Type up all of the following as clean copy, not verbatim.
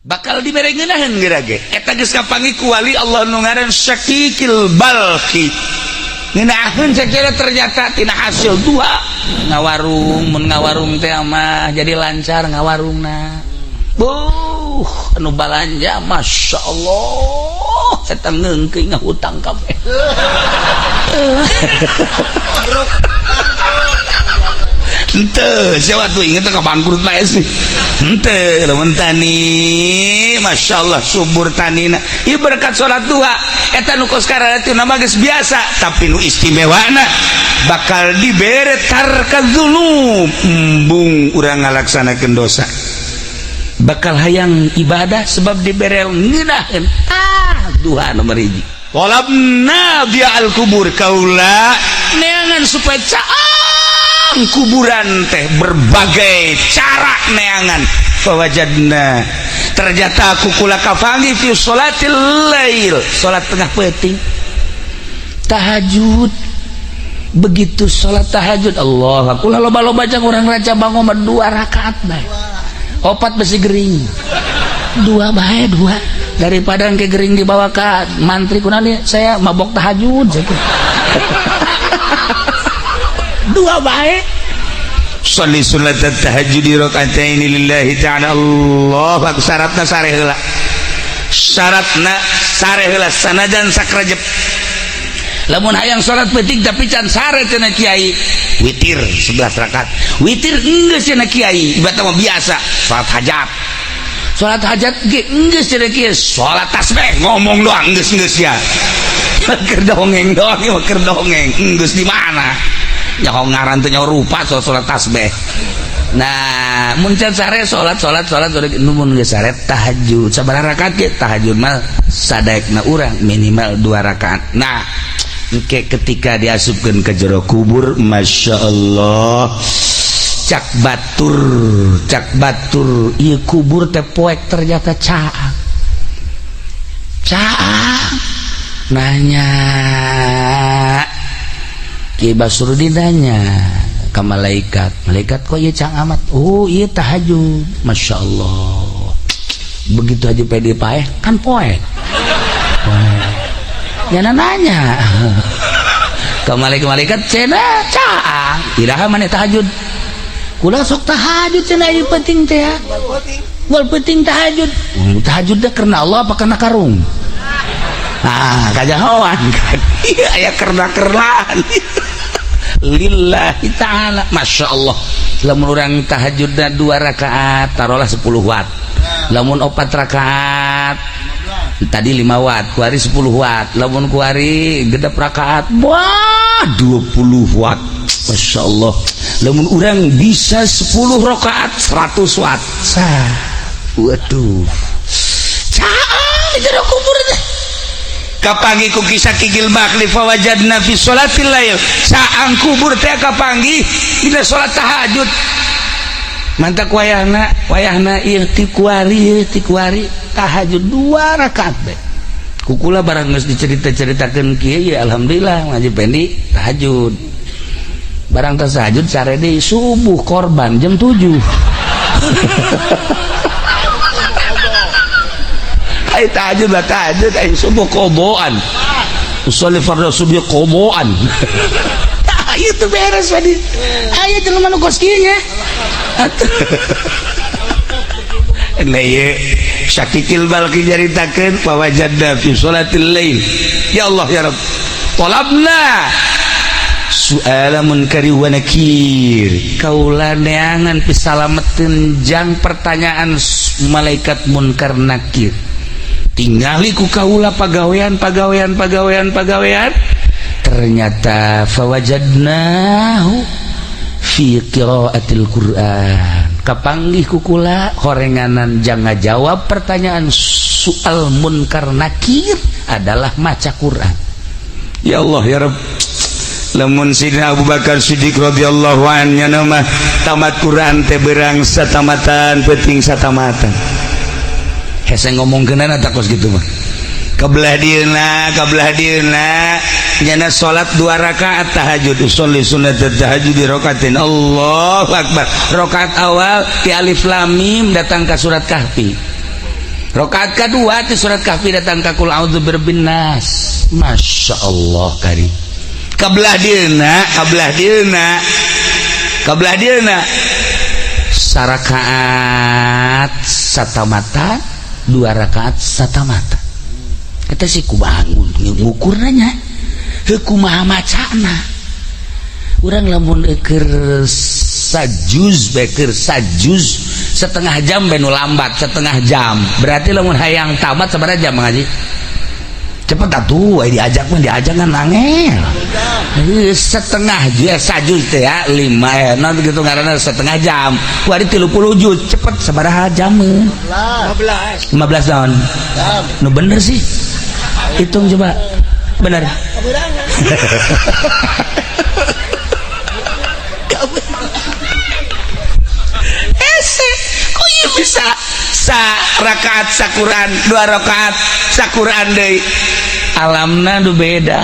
Bakal dibere ngeunaheun geura ge. Eta geus kapanggih ku wali Allah nu ngaran Syakikil Balki. Ngeunaheun sakira ternyata tina hasil dua ngawarung, mun ngawarung teh mah jadi lancar ngawarungna. Buh, anu balanja Masya Allah, eta ngeungkeui ngahutang kabeh. Henteu, siapa tuh inget ka bangkrut mah sih. Henteu, lamun tani, Masya Allah subur tanina. Ieu berkat salat duha. Eta nu kos kararitu nama geus biasa, tapi nu istimewana bakal dibere tarka dzunub, embung urang ngalaksanakeun dosa. Bakal hayang ibadah sebab dibere ngeunaheun. Ah, duha nomor hiji. Talabna dia al kubur, kaula neangan supaya caang kuburan teh berbagai cara neangan. Fawajadna, ternyata aku kula kapanggih fi sholatil lail, salat tengah peuting, tahajud. Begitu salat tahajud, Allah, aku loba-loba jang urang raja bangun mah dua rakaat bae, opat besi gering, dua bae, dua, daripada ke gering dibawa ke mantri kunani saya mabok tahajud gitu. Dua bae. Sholli sunat tahajud raka'ataini lillahi ta'ala. Allah akbar. Syaratna sare heula, syaratna sare heula, sanajan sakrajep. Lamun hayang salat peuting tapi can sare cenah kiai, witir 11 rakaat. Witir geus cenah kiai, ibarat mah biasa salat hajat. Salat hajat ge geus cenah kiai, salat tasbih ngomong doang geus geus ya. Keur dongeng doang, keur dongeng geus di mana? Nyaho ngaran teh, nyaho rupa soal salat tasbih. Nah, mun can sare salat salat salat salat, mun geus sare tahajud. Sabaraha rakaat ge tahajud mah sadaekna urang, minimal 2 rakaat. Nah, engke ketika diasupkeun ke jero kubur, Masya Allah, cak batur, cak batur ieu kubur teh poek ternyata caang caang. Nanya Ki Basrudin, nanya ke malaikat, "Malaikat, kok ieu caang amat?" "Oh, iya tahajud." Masya Allah, begitu aja pede paeh kan poek poek. Nyana nanya ke malaikat-malaikat, "Cenah caang, iraha maneh tahajud?" "Kula sok tahajud," cenah, "ieu penting teh ya. Wal penting tahajud." Tahajud teh karena Allah apa karena karung? Ah, kajahoan kan. Iya, aya kerna-kernaan. Lillahi ta'ala. Masya Allah. Lamun urang tahajudna 2 rakaat, taruhlah 10 watt. Lamun 4 rakaat tadi 5 watt, kuari 10 watt. Lamun kuari 6 rakaat, wah 20 watt. Masya Allah. Lamun urang bisa 10 rakaat 100 watt. Sah. Waduh. Caang di jero kubur teh. Kapanggih ku kisah Kigil Bakli, fawajadna fi sholatil lail, caang kubur teh kapanggih dina salat tahajud. Mantak wayahna wayahna ieu ti kuari, ti kuari tahajud 2 rakaat bae. Kukula barang geus dicerita-ceritakeun kieu ya, alhamdulillah ngaji pendi tahajud. Barang tahajud sare deui, subuh korban jam 7. Ai tahajud lah tahajud, ai subuh qodoan. Usolli fardhu subuh qodoan. Tah ieu teu beres tadi. Aya jelema nu kos kieu nya. Nah, ieu Syakikil Balki nyaritakeun fawajadna fi sholatil lail. Ya Allah ya Rabb. Talabna su'ala munkari wa nakir. Kaula neangan pisalameteun jang pertanyaan malaikat munkar nakir. Tingali ku kaula pagawean pagawean pagawean pagawean, ternyata fawajadnahu fi qiraatil Qur'an. Kapanggih ku kula horenganan jang ngajawab pertanyaan soal munkar nakir adalah maca Quran. Ya Allah ya Rabb. Lamun Sidina Abu Bakar Siddiq radhiyallahu anhu mah tamat Quran teh berang satamatan peuting satamatan. Hese ngomongkeunana tak kos gitu mah. Kebelah dieuna, kebelah dieuna nyana salat 2 rakaat tahajud, usolli sunat tahajud di rakaatin. Allahu akbar. Rakaat awal ti alif lam mim datang ke surat Kahfi. Rakaat kedua ti surat Kahfi datang ka Qul a'udzu birabbin nas. Masya Allah kari. Kabelah dieuna, kabelah dieuna. Kabelah dieuna. Sarakaat satamata, dua rakaat satamata. Kita sih kumaha ngukurna nya. Heuh, kumaha macana? Urang lamun keur sajuz bae, keur sajuz setengah jam bae, nu lambat setengah jam. Berarti lamun hayang tamat sabaraha jam ngaji? Cepet atuh, aya diajak mah, diajak kan angel. Setengah juz, sajuz teh ya lima, non gitu ngaranna setengah jam. Kuari 30 juz cepet sabaraha jam? 15. 15 tahun. Jam. Nu bener sih. Hitung coba. Bener. Kaberangan. Hese, kok ieu bisa sa rakaat sakuran, dua rakaat sakuran deui? Alamna nu beda.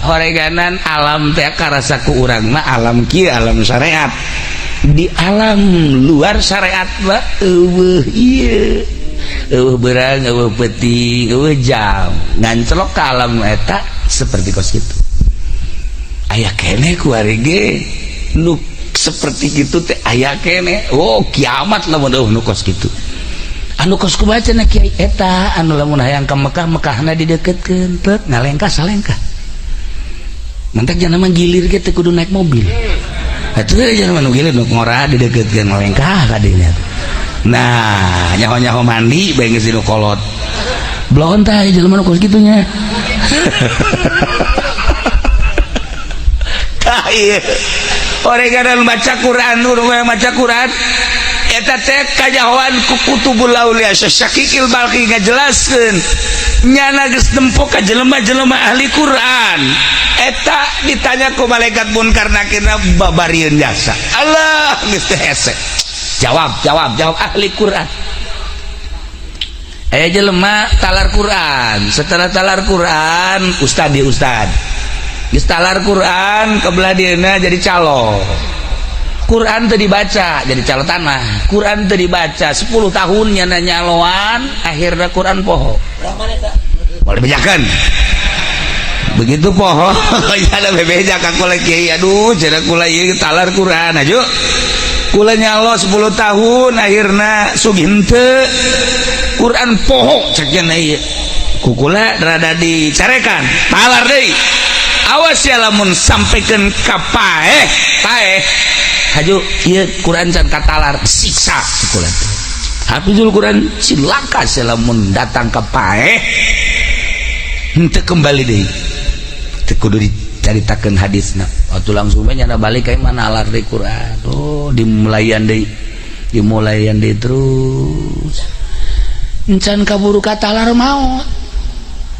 Horeganan alam teh karasa ku urang mah alam kieu, alam syariat. Di alam luar syariat mah euweuh ieu. Euweuh beurang, euweuh peuting, euweuh jam. Ngancelok ka alam eta seperti kos kitu. Aya keneh kuari ge nu seperti gitu teh, aya keneh. Oh, kiamat lamun euweuh nu kos kitu. Anu kos kumaha cenah, Kiai? Eta anu lamun hayang ka Mekah, Mekahna dideketkeun, tet ngalengkah salengkah. Mantak jangan mah gilir ge teu kudu naik mobil. Atuh jangan mah gilir nu ngora dideketkeun, ngalengkah ka dinya. Nah, nyaho-nyaho mandi bae geus nu kolot. Belon tah jelema nu kos kitu nya. Tah ieu. Oreganan baca Quran, nu maca Quran eta teh kanyahoan ku Kutubul Aulia Syakikil Balki ngajelaskeun nyana geus nempo ka jelema-jelema ahli Quran eta ditanya ku malaikat Munkar Nakir babarieun jasa. Allah, geus teh hese. Jawab, jawab, jawab ahli Quran. Aya jelema talar Quran, setelah talar Quran ustad di ustad. Geus talar Quran kebelah dieuna jadi calo. Quran teu dibaca jadi calo tanah. Quran teu dibaca 10 tahun nyana nyaloan, akhirnya Quran poho. Boleh bejakan. Begitu poho, ada bebeja ka kula, "Kiai, aduh," cenah, "kula ieu talar Quran aju. Kula nyalo 10 tahun, akhirna sugih henteu. Quran poho," cek cenah ieu. Ku kula rada dicarekan, talar deui. Awas ya lamun sampaikan ka paeh, paeh. Haju ieu Quran can katalar, siksa kula teh. Hafizul Quran cilaka lamun datang ka paeh henteu kembali deui. Teu kudu dicaritakeun hadisna. Waktu langsung we nyana balik ka mana alar deui Quran. Oh, dimulayan deui. Dimulayan deui terus. Encan kaburu katalar maot.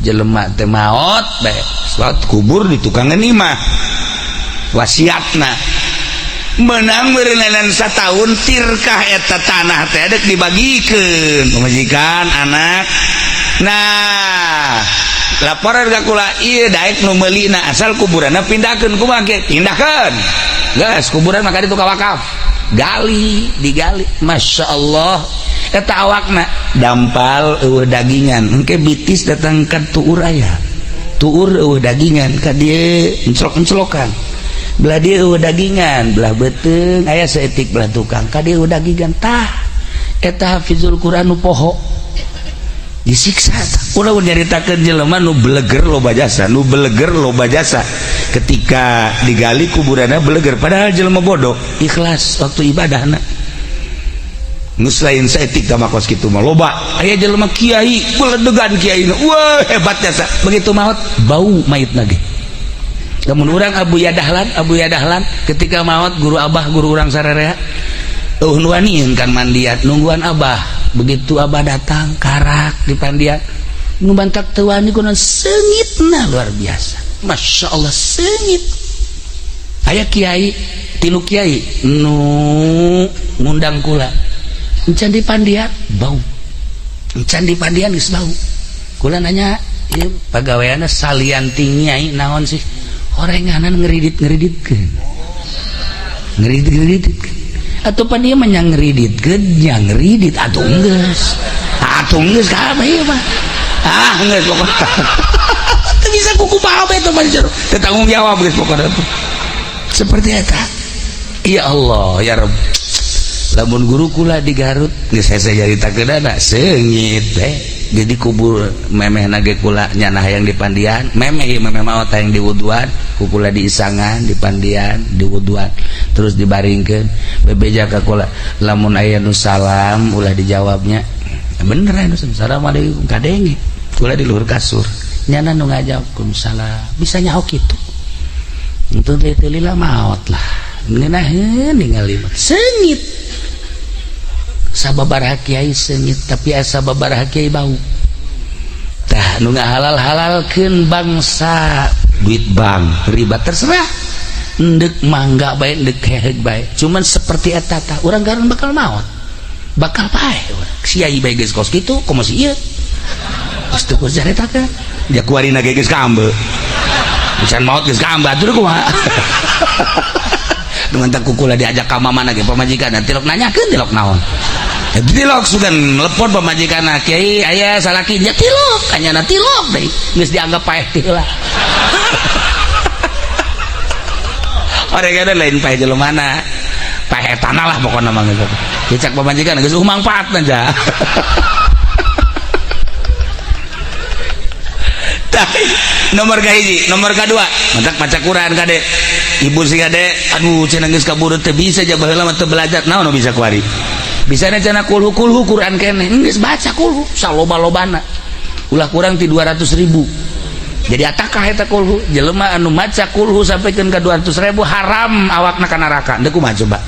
Jelema teh maot bae. Salat kubur di tukangan imah. Wasiatna menang meureunan satahun tirkah eta tanah teh dek dibagikeun pamajikan anak. Nah, laporan ka kula ieu daek nu meulina asal kuburanna pindahkeun. Kumaha ge pindahkeun geus kuburan maka ditu ka wakaf. Gali, digali, Masya Allah, eta awakna dampal, euweuh dagingan. Engke bitis datang ka tuur, aya tuur, euweuh dagingan, ka dieu enclok-enclokan, belah dieu euweuh dagingan, belah beuteung aya saeutik, belah tukang ka dieu euweuh dagingan. Tah eta hafizul Quran nu poho disiksa. Ulah nyaritakeun jelema nu beleger loba jasa, nu beleger loba jasa, ketika digali kuburanna beleger, padahal jelema bodoh, ikhlas waktu ibadahna. Geus lain saeutik tah kos kitu mah loba. Aya jelema kiai beledegan, kiai wah hebat jasa, begitu maot bau mayitna ge. Lamun urang Abu Yadahlan, Abu Yadahlan ketika maot, guru abah, guru urang sararea, euweuh nu wanian kan mandian, nungguan abah. Begitu abah datang, karak di pandian, nu bantak teu wani kunaon, seungitna luar biasa. Masya Allah seungit. Aya kiai, tilu kiai nu ngundang kula, encan di pandian bau, encan di pandian geus bau. Kula nanya, ieu pagaweanna salian ti nyai naon sih? Horenganan ngeridit-ngeriditkeun, ngeridit-ngeriditkeun. Atau pan ieu mah nya ngeriditkeun, nya ngeridit atuh geus. Patung geus kabeh ieu mah. Ah geus pokona. Teu bisa kuku bae teh mah jero. Teu tanggung jawab geus pokona. Seperti eta. Ya Allah ya Rabb. Lamun guru kula di Garut geus hese nyaritakeunana seungit teh. Jadi kubur memeh nage kula nyana hayang dipandian, memeh ieu memeh maot hayang diwuduan, ku kula diisangan, dipandian, diwuduan, terus dibaringkeun. Bebeja ka kula, lamun aya nu salam ulah dijawabnya. Bener aya nu assalamualaikum kadenge. Kula di luhur kasur. Nyana nu ngajawab salam, bisa nyaho kitu. Untung teh teu lila maot lah. Ngeunaheun ningali mah seungit. Sababaraha kiai seungit tapi asa sababaraha kiai bau. Tah nu ngahalal-halalkeun bangsa duit bank riba terserah. Endek mangga bae endek heheug bae. Cuman seperti eta tah urang garun bakal maot. Bakal paeh urang. Kiai bae geus kos kitu komo si ieu. Geus teu kudu caritakeun. Dia kuarina ge geus kaambe. Can maot geus kaambe atuh kumaha. Dengan tak kukula diajak ka mamana ge pamajikan tilok nanyakeun tilok naon. Tilok sugan telepon pamajikan kiai aya salaki nya tilok kanyana tilok deui geus dianggap paeh teh lah. Orang lain paeh jelema mana paeh tanah lah pokona mah geus. Dicak pamajikan geus mangfaatna ja. Nomor kahiji, nomor kedua, mantak maca Quran kade. Ibu sih kade, aduh cenah geus kaburu teu bisa ja baheula mah teu belajar. Naon nu bisa kuari? Bisana cenah kulhu kulhu Quran keneh. Geus baca kulhu saloba-lobana. Ulah kurang ti 200.000. Jadi atakah eta kulhu? Jelema anu maca kulhu sampikeun ka 200.000 haram awakna ka neraka. Deuk kumaha coba?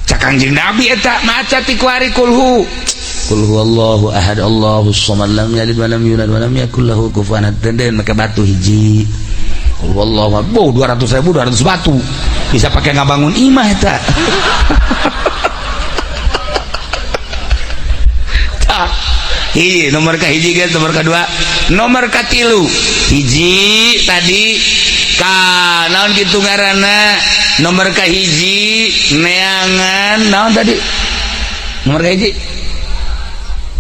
Cak Kangjeng Nabi eta maca ti kuari kulhu. Qul huwallahu ahad Allahus samad lam yalid walam yulad walam yakul lahu kufuwan ahad. Den make batu hiji. Qul huwallahu ahad. Oh, 200.000 200 batu. Bisa pakai ngabangun imah eta. Tah. Hiji nomor ka hiji guys, nomor kedua, nomor katilu. Hiji tadi ka naon kitu ngaranna? Nomor ka hiji neangan naon tadi? Nomor ka hiji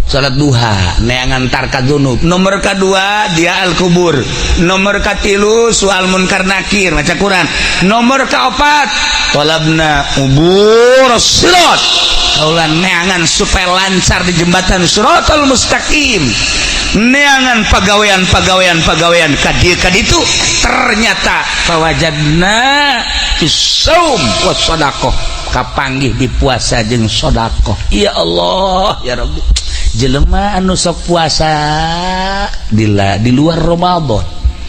salat duha neangan tarka dzunub. Nomor kedua dia al kubur. Nomor katilu soal munkar nakir maca Quran. Nomor keempat talabna ubur sirat. Kaulan neangan supaya lancar di jembatan siratal mustaqim. Neangan pagawean kadieu kaditu ternyata fawajadna fis-shaum was sadaqah kapanggih di puasa jeung sedekah. Ya Allah ya Rabbi. Jelema anu sok puasa di luar Ramadan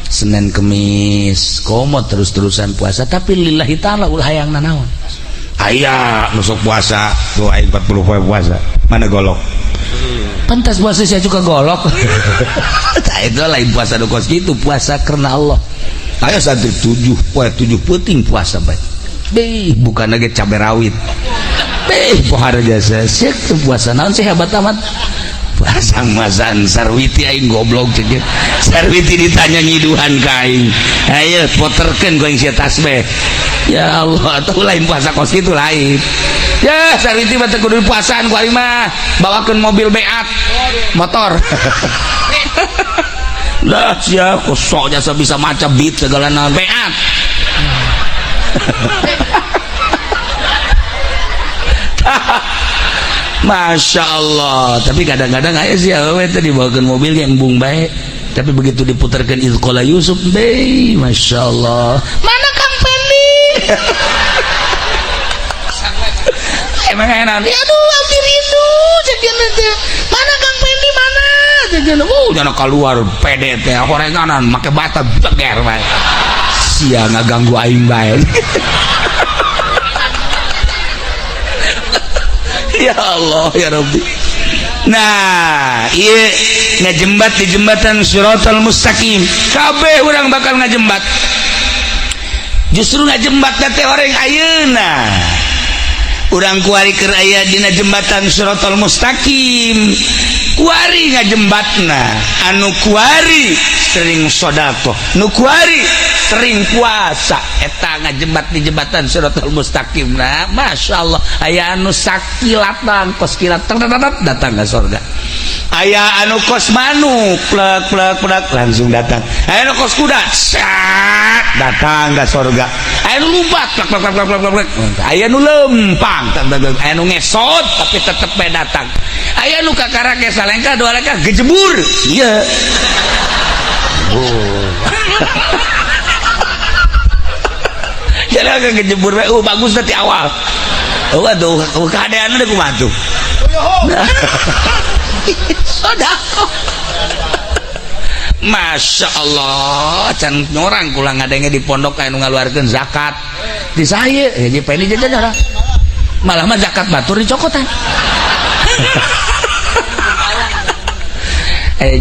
Senin Kemis komo terus-terusan puasa tapi lillahi ta'ala ulah hayang nanaon. Aya nu sok puasa tuh aing 40 poe puasa mana golok pantas puasa saya juga golok. Tah itu lain puasa nu kos kitu, puasa karena Allah. Aya santri 7 poe 7 peuting puasa bae. Beh bukan lagi cabe rawit. Beh pohara jasa siek teu puasa naon sih hebat amat. Puasa masan sarwiti aing goblok cek. Sarwiti ditanya nyiduhan ka aing. Ayo poterkeun ku aing sia tasbih. Ya Allah, atuh lain puasa kos kitu lain. Ya sarwiti mah teu kudu puasaan ku aing mah. Bawakeun mobil beat motor. Lah sia kosok jasa bisa maca beat segala naon beat. Masya Allah. Tapi kadang-kadang aya sih awewe teh dibawakeun mobil yang embung bae. Tapi begitu diputarkeun Izqala Yusuf, be, Masya Allah. Mana Kang Pendi? Emang enak. Aduh, abdi rindu cek teh. Mana Kang Pendi mana? Cek oh, jangan keluar pede teh horenganan make bata beger bae. Sia ngaganggu aing bae. Ya Allah ya Rabbi. Nah, ieu ngajembat di jembatan Siratal Mustaqim. Kabeh urang bakal ngajembat. Justru ngajembat teh orang ayeuna. Urang kuari keur aya dina jembatan Siratal Mustaqim. Kuari ngajembatna, anu kuari sering sedekah, nu kuari sering puasa, eta ngajembat di jembatan Siratal Mustaqim. Nah, Masya Allah, aya anu sakilatan kos kilat datang ke surga. Aya anu kos manuk, plek plek plek, langsung datang. Aya anu kos kuda, sat, datang ke sorga. Aya nu lumpat, plek plek plek plek plek plek. Aya nu lempang, tak, tak, tak. Aya nu ngesot tapi tetep bae datang. Aya nu kakara ge salengkah dua lengkah gejebur. Iya. Oh. Jadi agak gejebur bae. Oh, bagus nanti awal. Oh, aduh, keadaan udah kumaha tuh. Sodako. Masya Allah, can orang kula ngadenge di pondok aya nu ngaluarkeun zakat. Di saya, ya di Pendi jajan orang. Malah mah zakat batur dicokotan. Aya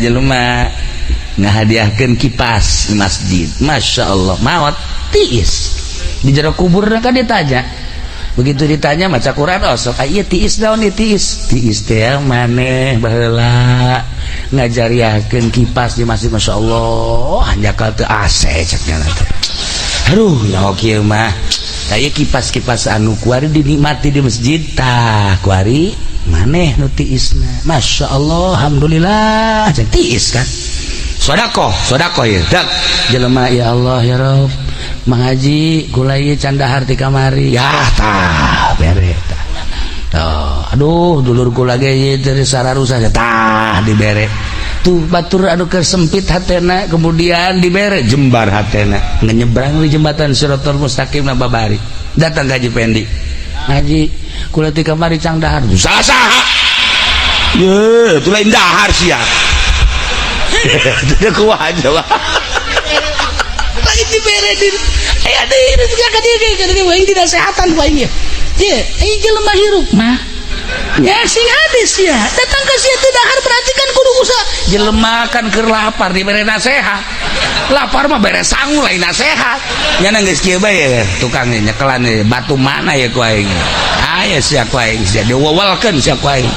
jelema ngahadiahkeun kipas di masjid. Masya Allah, maot tiis. Di jero kubur kan ditanya. Begitu ditanya maca Quran, oh sok ieu tiis naon ieu tiis. Tiis teh maneh baheula ngajariahkeun kipas di masjid. Masya Allah, hanjakal teu AC cek nya teh. Aduh, nyaho kieu mah. Tah ieu kipas-kipas anu kuari dinikmati di masjid tah kuari maneh nu tiisna. Masya Allah, alhamdulillah cek tiis kan. Sodakoh, sodakoh ieu. Dak jelema ya Allah ya Rabb. Mang Haji kula ieu can dahar ti kamari. Ya tah bere tah. Tuh, aduh dulur kula ge ieu teh sararusa tah dibere. Tuh batur anu kesempit hatena kemudian dibere jembar hatena. Nyenyebrang di jembatan Siratal Mustaqim na babari. Datang ka Haji Pendi. Haji kula ti kamari cang dahar. Salah saha? Ye, itu lain dahar sia. Teu kumaha coba. Lain dibere di aya deui ka dieu ka aing dinasehatan ku aing ye. Ye, aing jelema hirup mah. Ya sing hades ya. Datang ka sia teu dahar berarti kan kudu usaha. Jelema kan keur lapar dibere nasehat. Lapar mah bere sangu lain nasehat. Nya geus kieu bae tukang nyekelan batu mana ya ku aing. Aya sia ku aing sia diwewelkeun sia ku aing.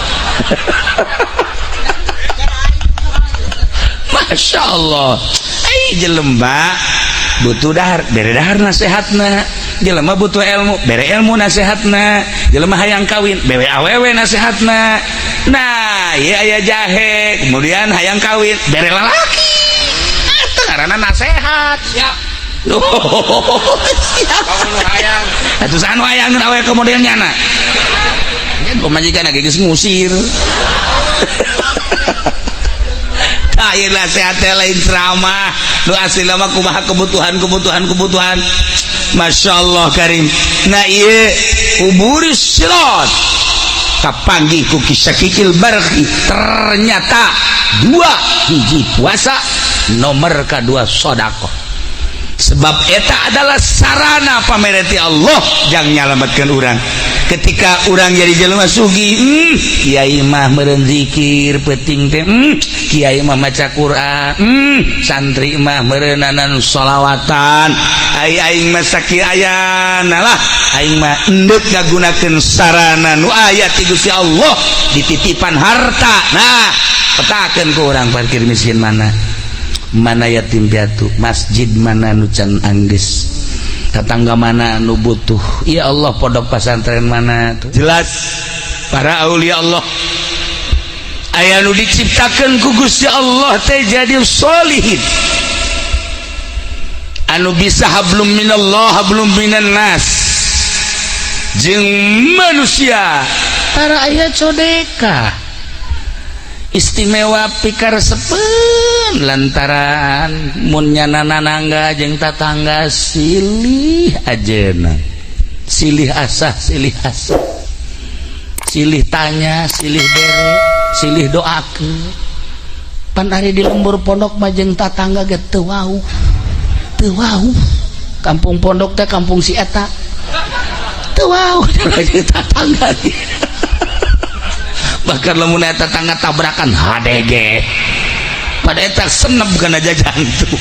Masya Allah. Ai jelema butuh dahar, bere dahar nasehatna. Jelema butuh ilmu, bere ilmu nasehatna. Jelema hayang kawin, bere awewe nasehatna. Nah, ieu aya jahe, kemudian hayang kawin, bere lalaki. Eta ngaranna nasehat. Siap. Oh, siap. Hayang. Atuh anu hayang awewe kemudian nyana. Nya pamajikan ge geus ngusir. Tah nasihat lain ceramah nu asli mah kumaha kebutuhan. Masya Allah karim. Nah ieu uburis sirat kapanggih ku kisah kikil barki. Ternyata dua hiji puasa nomor kedua sodakoh. Sebab eta adalah sarana pamereti Allah jang nyalametkeun urang. Ketika urang jadi jelema sugih, kiai mah meureun zikir peuting teh, kiai mah maca Quran, santri mah meureunanan sholawatan. Ai aing mah sakieu ayana lah, aing mah endek ngagunakeun sarana nu aya ti Gusti Allah dititipan harta. Nah, petakeun ku urang parkir miskin mana? Mana yatim piatu, masjid mana nu can anggeus, tetangga mana nu butuh, ya Allah pondok pesantren mana tuh. Jelas para aulia Allah aya nu diciptakeun ku Gusti Allah teh jadi sholihin anu bisa hablum minallah hablum minan nas jeung manusia para aya codeka istimewa pikar sepen lantaran mun nyana nanangga jeung tatangga silih ajena, silih asah, silih asah, silih tanya, silih bere, silih doakeun. Pan ari di lembur pondok mah jeung tatangga ge teu wauh, teu wauh. Kampung pondok teh kampung si eta teu wauh jeung tatangga. Bahkan lamun eta tetangga tabrakan HDG pada eta senep kana jantung.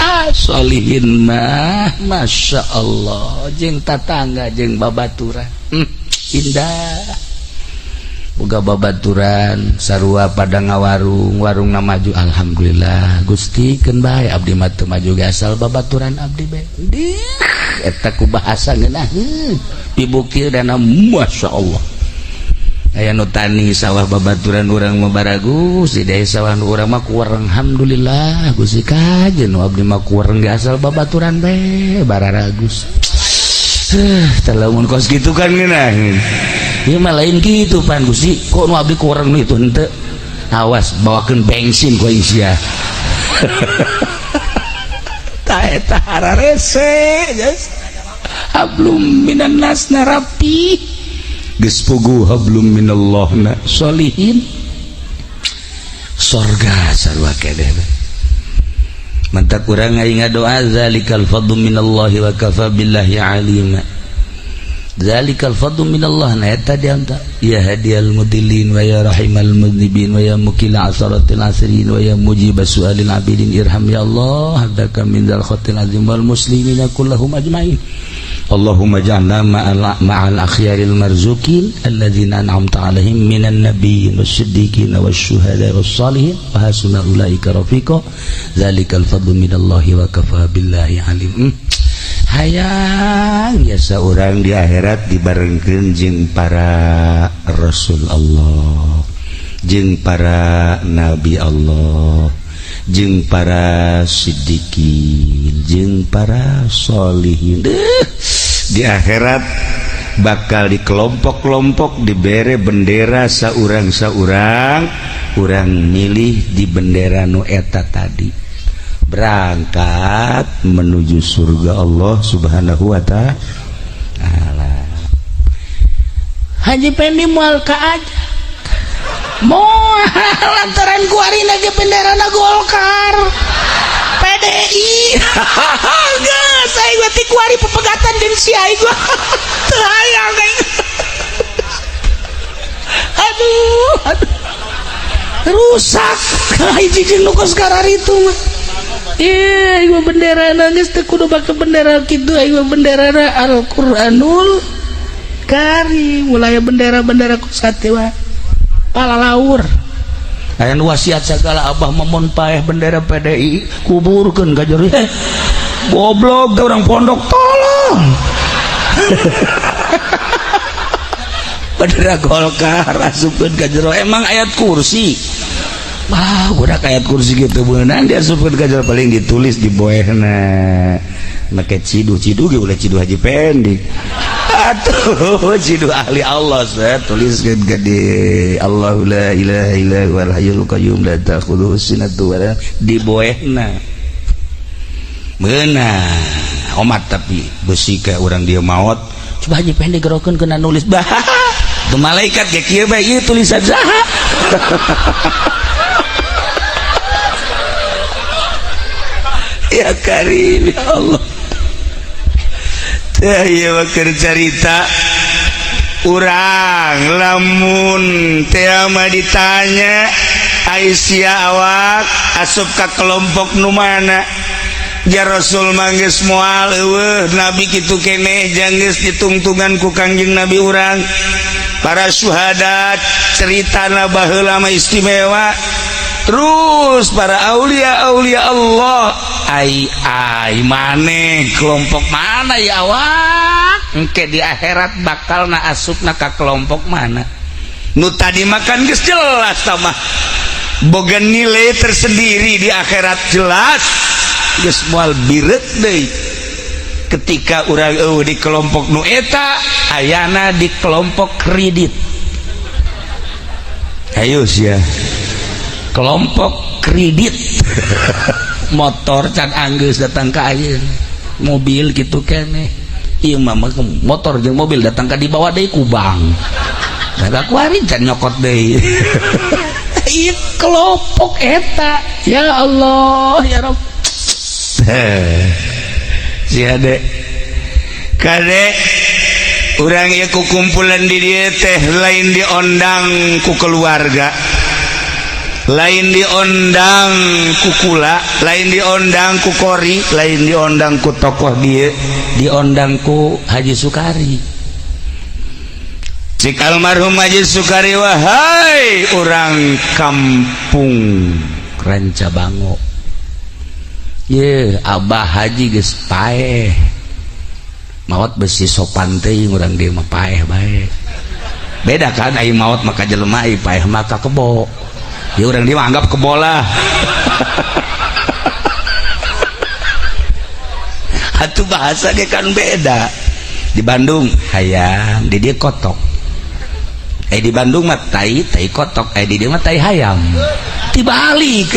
Ah solihin mah Masya Allah jeung tatangga jeung babaturan, indah. Boga babaturan sarua pada ngawarung, warungna maju alhamdulillah. Gusti keun bae abdi mah teu maju ge asal babaturan abdi bae. Eta ku bahasa ngeunaheun dibukti dana Masya Allah. Aya nu tani sawah babaturan urang mah baragus di desa, sawah nu urang mah kurang. Alhamdulillah, Gusti, kajen nu abdi mah kurang ge asal babaturan teh bararagus. Tah, lamun kos kitu kan ngeunaheun. Ieu mah lain kitu pan, Gusti, kok nu abdi kurang nu itu henteu. Awas, bawakeun bensin ku aing sia. Tah, eta hararese hablum minan nas na rapi geus puguh, hablum minallah na solihin, sorga sarua keneh. Mantak urang aing ngadoa, zalikal fadlu minallahi wa kafa billahi alima. Zalikal fadlu minallah na eta dianta. Ya hadiyal mudillin wa ya rahimal mudnibin wa ya mukila asaratil asirin wa ya mujib su'alil abidin, irham ya Allah abdaka min dzal khatil azim wal muslimina kullahum ajmain. Allahumma ja'alna ma'al akhyaril marzukin alladzina an'amta alaihim minan nabiyyin wassiddiqin wasyuhada wassalihin wa hasuna ulaika rafiqa. Zalikal fadlu minallahi wa kafa billahi alim. Hayang biasa orang di akhirat dibarengkeun jeung para rasul Allah, jeung para nabi Allah, jeung para siddiqin, jeung para solihin. Deh, di akhirat bakal di kelompok-kelompok dibere bendera saurang-saurang, urang milih di bendera nu eta tadi, berangkat menuju surga Allah Subhanahu wa Ta'ala. Haji Pendi moal ka aja, moal, lantaran kuari ge bendera Golkar PDI. Geus, aing mah ti kuari pepegatan jeung si aing gua teu hayang aing. Aduh, aduh, rusak hiji jeung nu kos kararitu mah. Ih, aing mah bendera geus teu kudu make bendera kitu, aing mah bendera Al-Qur'anul Karim. Mulai bendera-bendera kos mah palalaur. Aya nu wasiat segala, "Abah mun paeh bendera PDI kuburkeun ka jero." Eh, goblok, teh orang pondok, tolong. Bendera Golkar asupkeun ka jero, emang ayat kursi? Wah, budak ayat kursi gitu beunang diasupkeun ka jero, paling ditulis di boehna make ciduh. Ciduh ge ulah ciduh Haji Pendi atuh, ciduh ahli Allah. Saya tuliskeun ka di Allahu la ilaha illa huwal hayyul qayyum la ta'khudhuhu sinatun wala di boehna meunang omat. Tapi besi ka urang dia maot, coba Haji Pendi gerokeun kena nulis bah ke malaikat ge kieu bae, ieu tulisan saha? Ya Karim, ya Allah. Teh ieu mah keur carita urang lamun teh mah ditanya, "Aisyah, awak asup ka kelompok nu mana?" Ya Rasul mah geus moal eueuh, nabi kitu keneh jang geus ditungtungan ku Kangjeng Nabi urang. Para syuhada ceritana baheula mah istimewa, terus para aulia aulia Allah. Ai ai maneh kelompok mana ya awak? Engke di akhirat bakal na asupna ka kelompok mana? Nu tadi makan geus jelas mah boga nilai tersendiri di akhirat, jelas geus moal bireut deui ketika urang eueuh di kelompok nu eta, ayana di kelompok kredit. Ayo sia, kelompok kredit motor can anggeus datang ka ayeuna, mobil gitu keneh. Ieu mah motor jeung mobil datang ka dibawa deui ku bank. Da kuari can nyokot deui. Ieu kelompok eta, ya Allah, ya Rabb. Si ade kade urang ieu ku kumpulan di dieu teh lain diondang ku keluarga, lain diondang ku kula, lain diondang ku kori, lain diondang ku tokoh dia, diondang ku Haji Sukari. Cik almarhum Haji Sukari, "Wahai orang kampung Ranca Bango ye, Abah Haji geus paeh, maot besi sopan teuing urang dieu mah, paeh bae." Beda kan ai maot maka jelema, ai paeh maka kebo. Ya urang dia anggap kebo lah. Atuh bahasa ge kan beda. Di Bandung hayam, di dia kotok. Di Bandung mah tai, tai kotok, di dia mah tai hayam. Dibalik.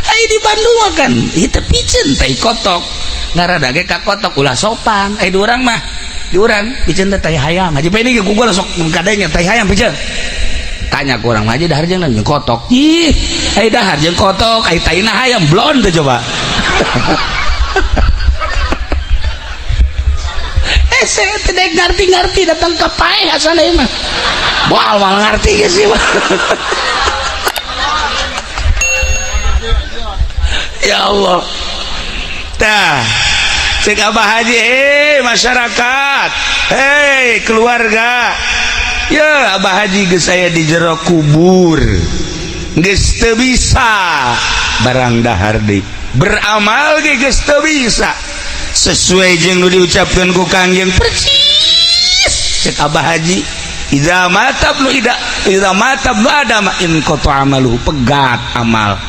Ai di Bandung mah kan ieu piceun tai kotok. Ngarana ge ka kotok ulah sopan. Ai di urang mah, di urang piceun teh tai hayam. Haji Peni ge ku gua sok kadenya tai hayam piceun. Tanya ku urang mah aja dahar jeung kotok. Ih, ai dahar jeung kotok, ai taina hayam blon teh coba. Saya tidak ngerti-ngerti datang ke paeh asana ieu mah. Moal moal ngerti ge sih mah. Ya Allah. Tah, cek Abah Haji, hei masyarakat, hei keluarga. Ya Abah Haji geus aya di jero kubur. Geus teu bisa barang dahar deui. Beramal ge geus teu bisa. Sesuai jeung nu diucapkeun ku Kangjeng persis. Cek Abah Haji, idza mata ibnu ida, idza mata ibnu adam in qata amaluhu, pegat amal.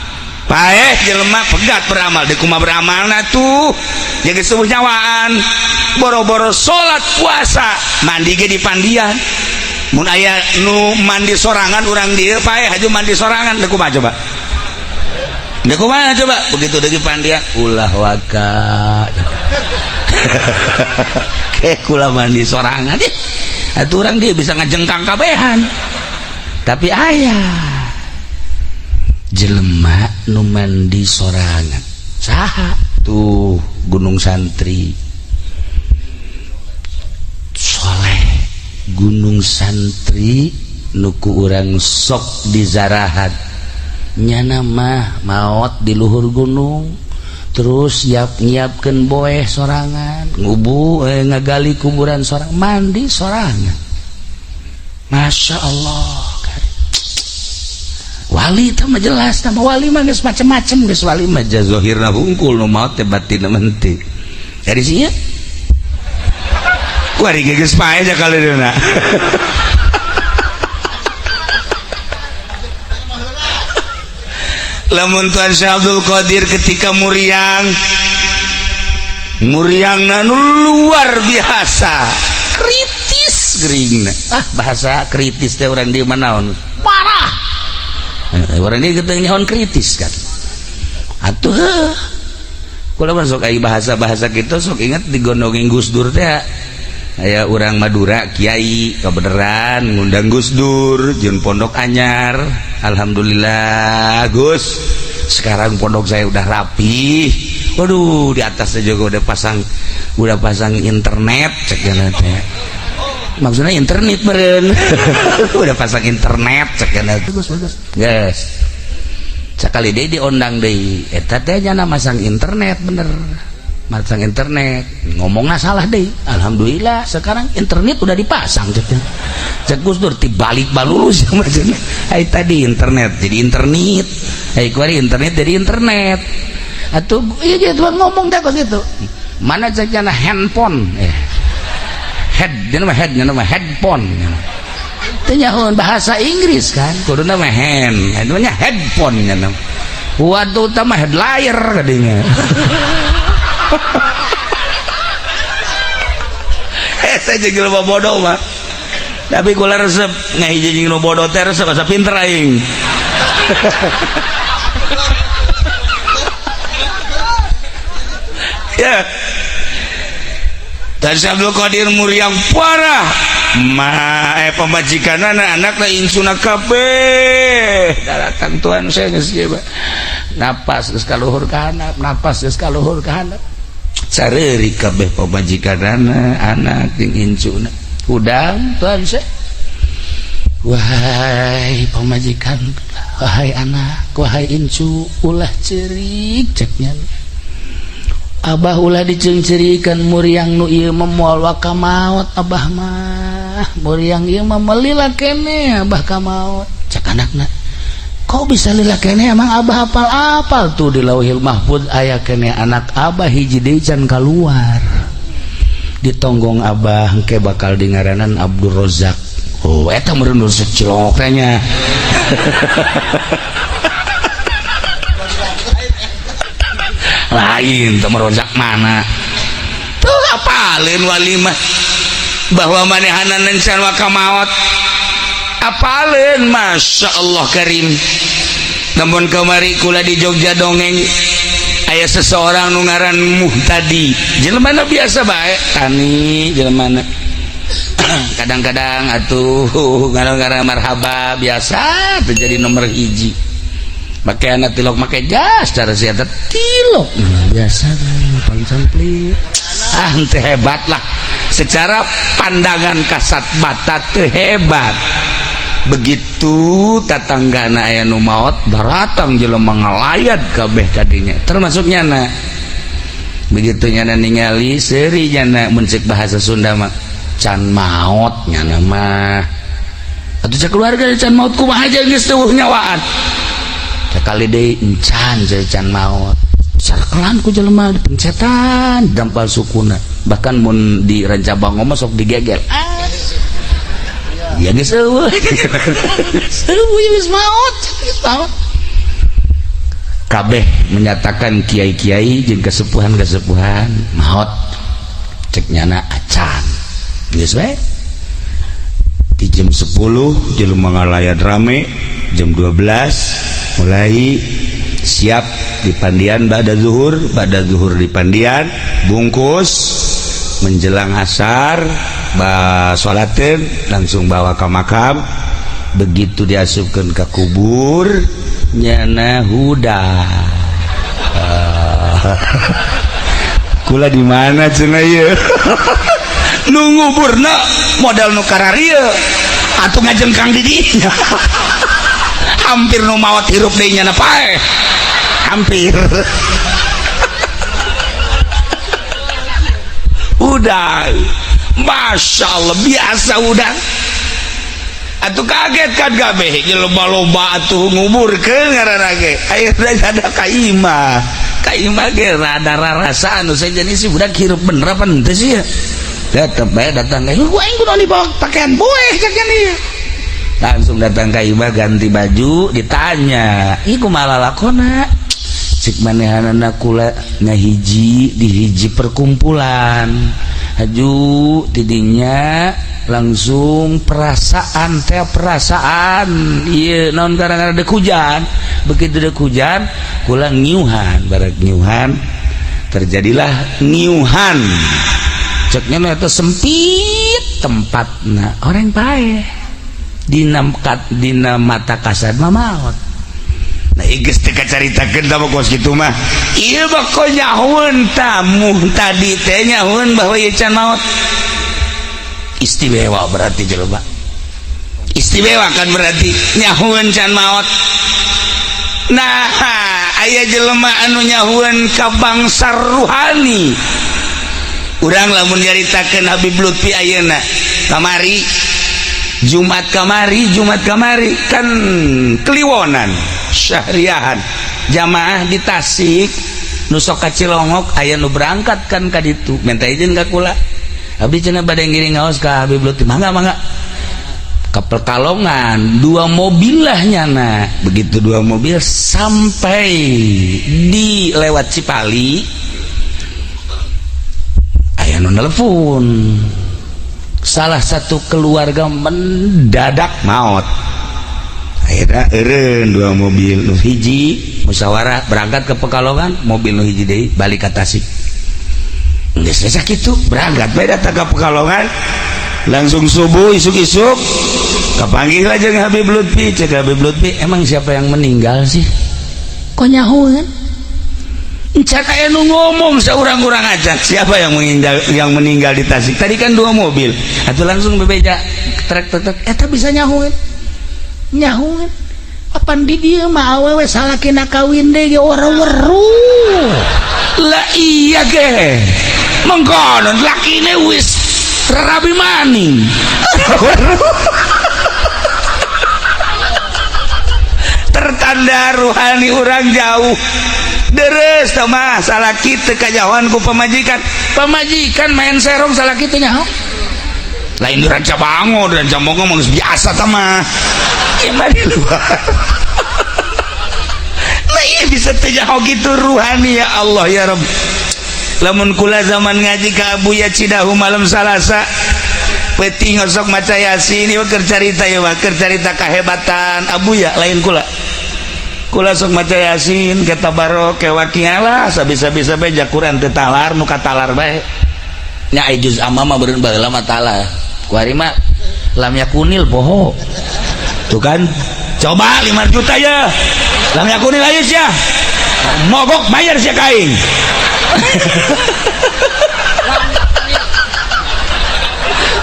Paeh jelema pegat beramal, deui kumaha beramalna tuh? Jeung geus nyawaan, boro-boro salat puasa, mandi ge di pandian. Mun aya nu mandi sorangan urang dieu paeh haju mandi sorangan deui kumaha coba? Deui kumaha coba? Begitu deui pandian ulah waka. Kayak kula mandi sorangan deh. Atuh urang dia bisa ngajengkang kabehan. Tapi aya jelema nu mandi sorangan. Saha? Tuh Gunung Santri. Soleh Gunung Santri nu ku urang sok dizarahat. Nyana mah maot di luhur gunung. Terus siap nyiapkeun boeh sorangan, ngubu ngagali kuburan sorang, mandi sorangan. Masya Allah. Wali teh mah jelas, nama wali mah geus macem-macem, geus wali mah zahirna hungkul nu maot teh batinna mah henteu. Dari sia kuari ge geus paeh ja kaleunna. Lamun Tuan Syekh Abdul Qadir ketika muriang, muriangna nu luar biasa kritis geuringna. Ah bahasa kritis teh urang di manaon? Parah. Urang dieu teu nyahoan kritis kan. Atuh heuh. Kula mah sok aya bahasa-bahasa kitu sok inget digondongin Gus Dur teh. Aya urang Madura kiai kebeneran ngundang Gus Dur jeung pondok anyar. Alhamdulillah Gus, sekarang pondok saya udah rapi. Waduh, di atasnya juga udah pasang internet cek teh. Maksudnya internet meureun. Udah pasang internet cek teh. Bagus bagus. Geus. Sakali deui diondang deui. Eta teh nya masang internet bener. Masang internet, ngomongnya salah deh. Alhamdulillah sekarang internet udah dipasang cek. Cek Gus Dur dibalik balulus maksudnya. Ai tadi internet jadi internet. Ai kuari internet jadi internet. Atuh ieu ge tuh ngomong teh kos kitu. Mana cek nya handphone? Head, nya mah head, nya mah headphone. Teu nyahoan bahasa Inggris kan. Kuduna mah hand, anu nya headphone nya. Waduh tah mah headliner kadinya. Saya jeung jelema bodoh mah. Tapi kula resep ngahiji jeung nu bodoh teh resep asa pinter aing. Ya. Dan Syekh Abdul Qadir muriang parah. Ma pamajikanana anakna insuna kabeh. Datang tuan saya geus ieu napas geus kaluhur ka handap, napas geus kaluhur ka handap. Sareurik kabeh pamajikanana, anak jeung incuna. Hudang tuan saya. Wahai pamajikan, wahai anak, wahai incu, ulah cerik ceknya. Abah ulah diceungceurikan muriang nu ieu mah moal waka maot abah mah. Muriang ieu mah melila keneh abah ka maot. Cek anakna, kok bisa lila keneh emang abah apal-apal tuh di Lauhil Mahfud aya keneh anak abah hiji deui can kaluar. Ditonggong abah engke bakal dingaranan Abdul Rozak. Oh, eta meureun nu secilok teh nya. Lain teu merozak mana. Tuh apaleun wali mah bahwa manehanan encan waka maot. Apaleun Masya Allah Karim. Namun kamari kula di Jogja dongeng aya seseorang nu ngaran Muhtadi. Jelema biasa bae, tani jelema. Kadang-kadang atuh gara-gara marhaba biasa terjadi nomor hiji. Make anak tilok make jas cara sia tilok. Biasa pancang-plit. Ah henteu hebat lah. Secara pandangan kasat mata teu hebat. Begitu tatanggana aya nu maot daratang jelema ngalayat kabeh kadinya termasuk nyana. Begitu nyana ningali seuri nyana mun ceuk bahasa Sunda mah can maot nyana mah. Atuh cek keluarga can maot kumaha geus teu nyawaan. Sakali deui encan can maot. Sarkelan ku jelema dipencetan dampal sukuna. Bahkan mun di Rancabango mah sok digegel. Ya geus eueuh. Eueuh geus maot, geus maot. Kabeh menyatakan kiai-kiai jeung kesepuhan-kesepuhan maot. Cek nyana acan. Geus we. Di jam 10 jelema ngalayat rame, jam 12 mulai siap di pandian ba'da zuhur di pandian, bungkus menjelang asar sholatin langsung bawa ke makam. Begitu diasupkan ke kubur nyana huda. Kula di mana cenah ieu? Nu nguburna modal nu kararieu atuh ngajengkang di dinya. Hampir nu maot hirup deui nyana paeh. Hampir. Udah, Masya Allah biasa udah. Atuh kaget kan kabeh loba-loba atuh nguburkeun ngaranna ge. Ayeuna ada ka imah. Ka imah ge rada rarasa anu sejen si budak hirup bener apa henteu sih ya. Tetep bae datang ka imah, aing kudu dibawa pakaian boeh cek ieu. Langsung datang ka imah ganti baju ditanya, "Ih kumaha lalakona?" Cik manehanana kula ngahiji di hiji perkumpulan. Haju tidinya langsung perasaan teh perasaan ieu naon gara-gara dek hujan. Begitu dek hujan kula ngiuhan, barek ngiuhan terjadilah ngiuhan. Ceknya eta sempit tempatna orang paeh dina dina mata kasat mah maot. Nah geus teu kacaritakeun tah kos kitu mah. Ieu mah nyahueun tamu tadi teh nyahueun bahwa ieu can maot. Istimewa berarti jelema. Istimewa kan berarti nyahueun can maot. Nah, aya jelema anu nyahueun ka bangsa ruhani. Urang lamun nyaritakeun Habib Lutfi ayeuna kamari Jumat kamari kan Kliwonan syahriahan jamaah di Tasik nu sok ka Cilongok aya nu berangkat kan ka ditu minta izin ka kula abdi cenah bade ngiring ngaos ka Habib Lutfi mangga mangga ka Pekalongan dua mobil lah nyana begitu dua mobil sampai di lewat Cipali aya nu nelpon salah satu keluarga mendadak maot. Akhirnya eureun dua mobil nu hiji musyawarah berangkat ke Pekalongan, mobil nu hiji deui balik ka Tasik. Geus sakitu berangkat bae datang ka Pekalongan langsung subuh isuk-isuk kapanggih lah jeung Habib Lutfi. Cek Habib Lutfi, emang siapa yang meninggal sih? Kok nyahueun? Encan aya nu ngomong seurang-urang aja siapa yang meninggal di Tasik tadi kan dua mobil atuh langsung bebeja trek trek trek eta bisa nyahueun nyahueun apan di dieu mah awewe salakina kawin deui ge ora weruh lah iya ge mengkonon lakine wis rabi maning. Tertanda ruhani urang jauh. Deres tah mah salaki teu kanyahoan ku pamajikan. Pamajikan main serong, salaki teu nyaho. Lain di Ranca Bango, di Ranca Bango mah geus biasa tah mah. Ieu mah di luar. Nah, iya bisa teu nyaho gitu ruhani, ya Allah ya Rabb. Lamun kula zaman ngaji ka Abuya Cidahu malam Salasa peuting osok maca Yasin, ieu keur carita, ieu mah keur carita kahebatan Abuya, lain kula. Kula sok maca Yasin ke Tabarok ke Waqiah lah, sabisa-bisa bae Quran teu talar, nu katalar bae nya. Ai juz amma mah beureun baheula mah talar, kuari mah lam yakunil poho tuh kan. Coba 5 juta ya, lam yakunil, ayo sia mogok bayar sia ka aing.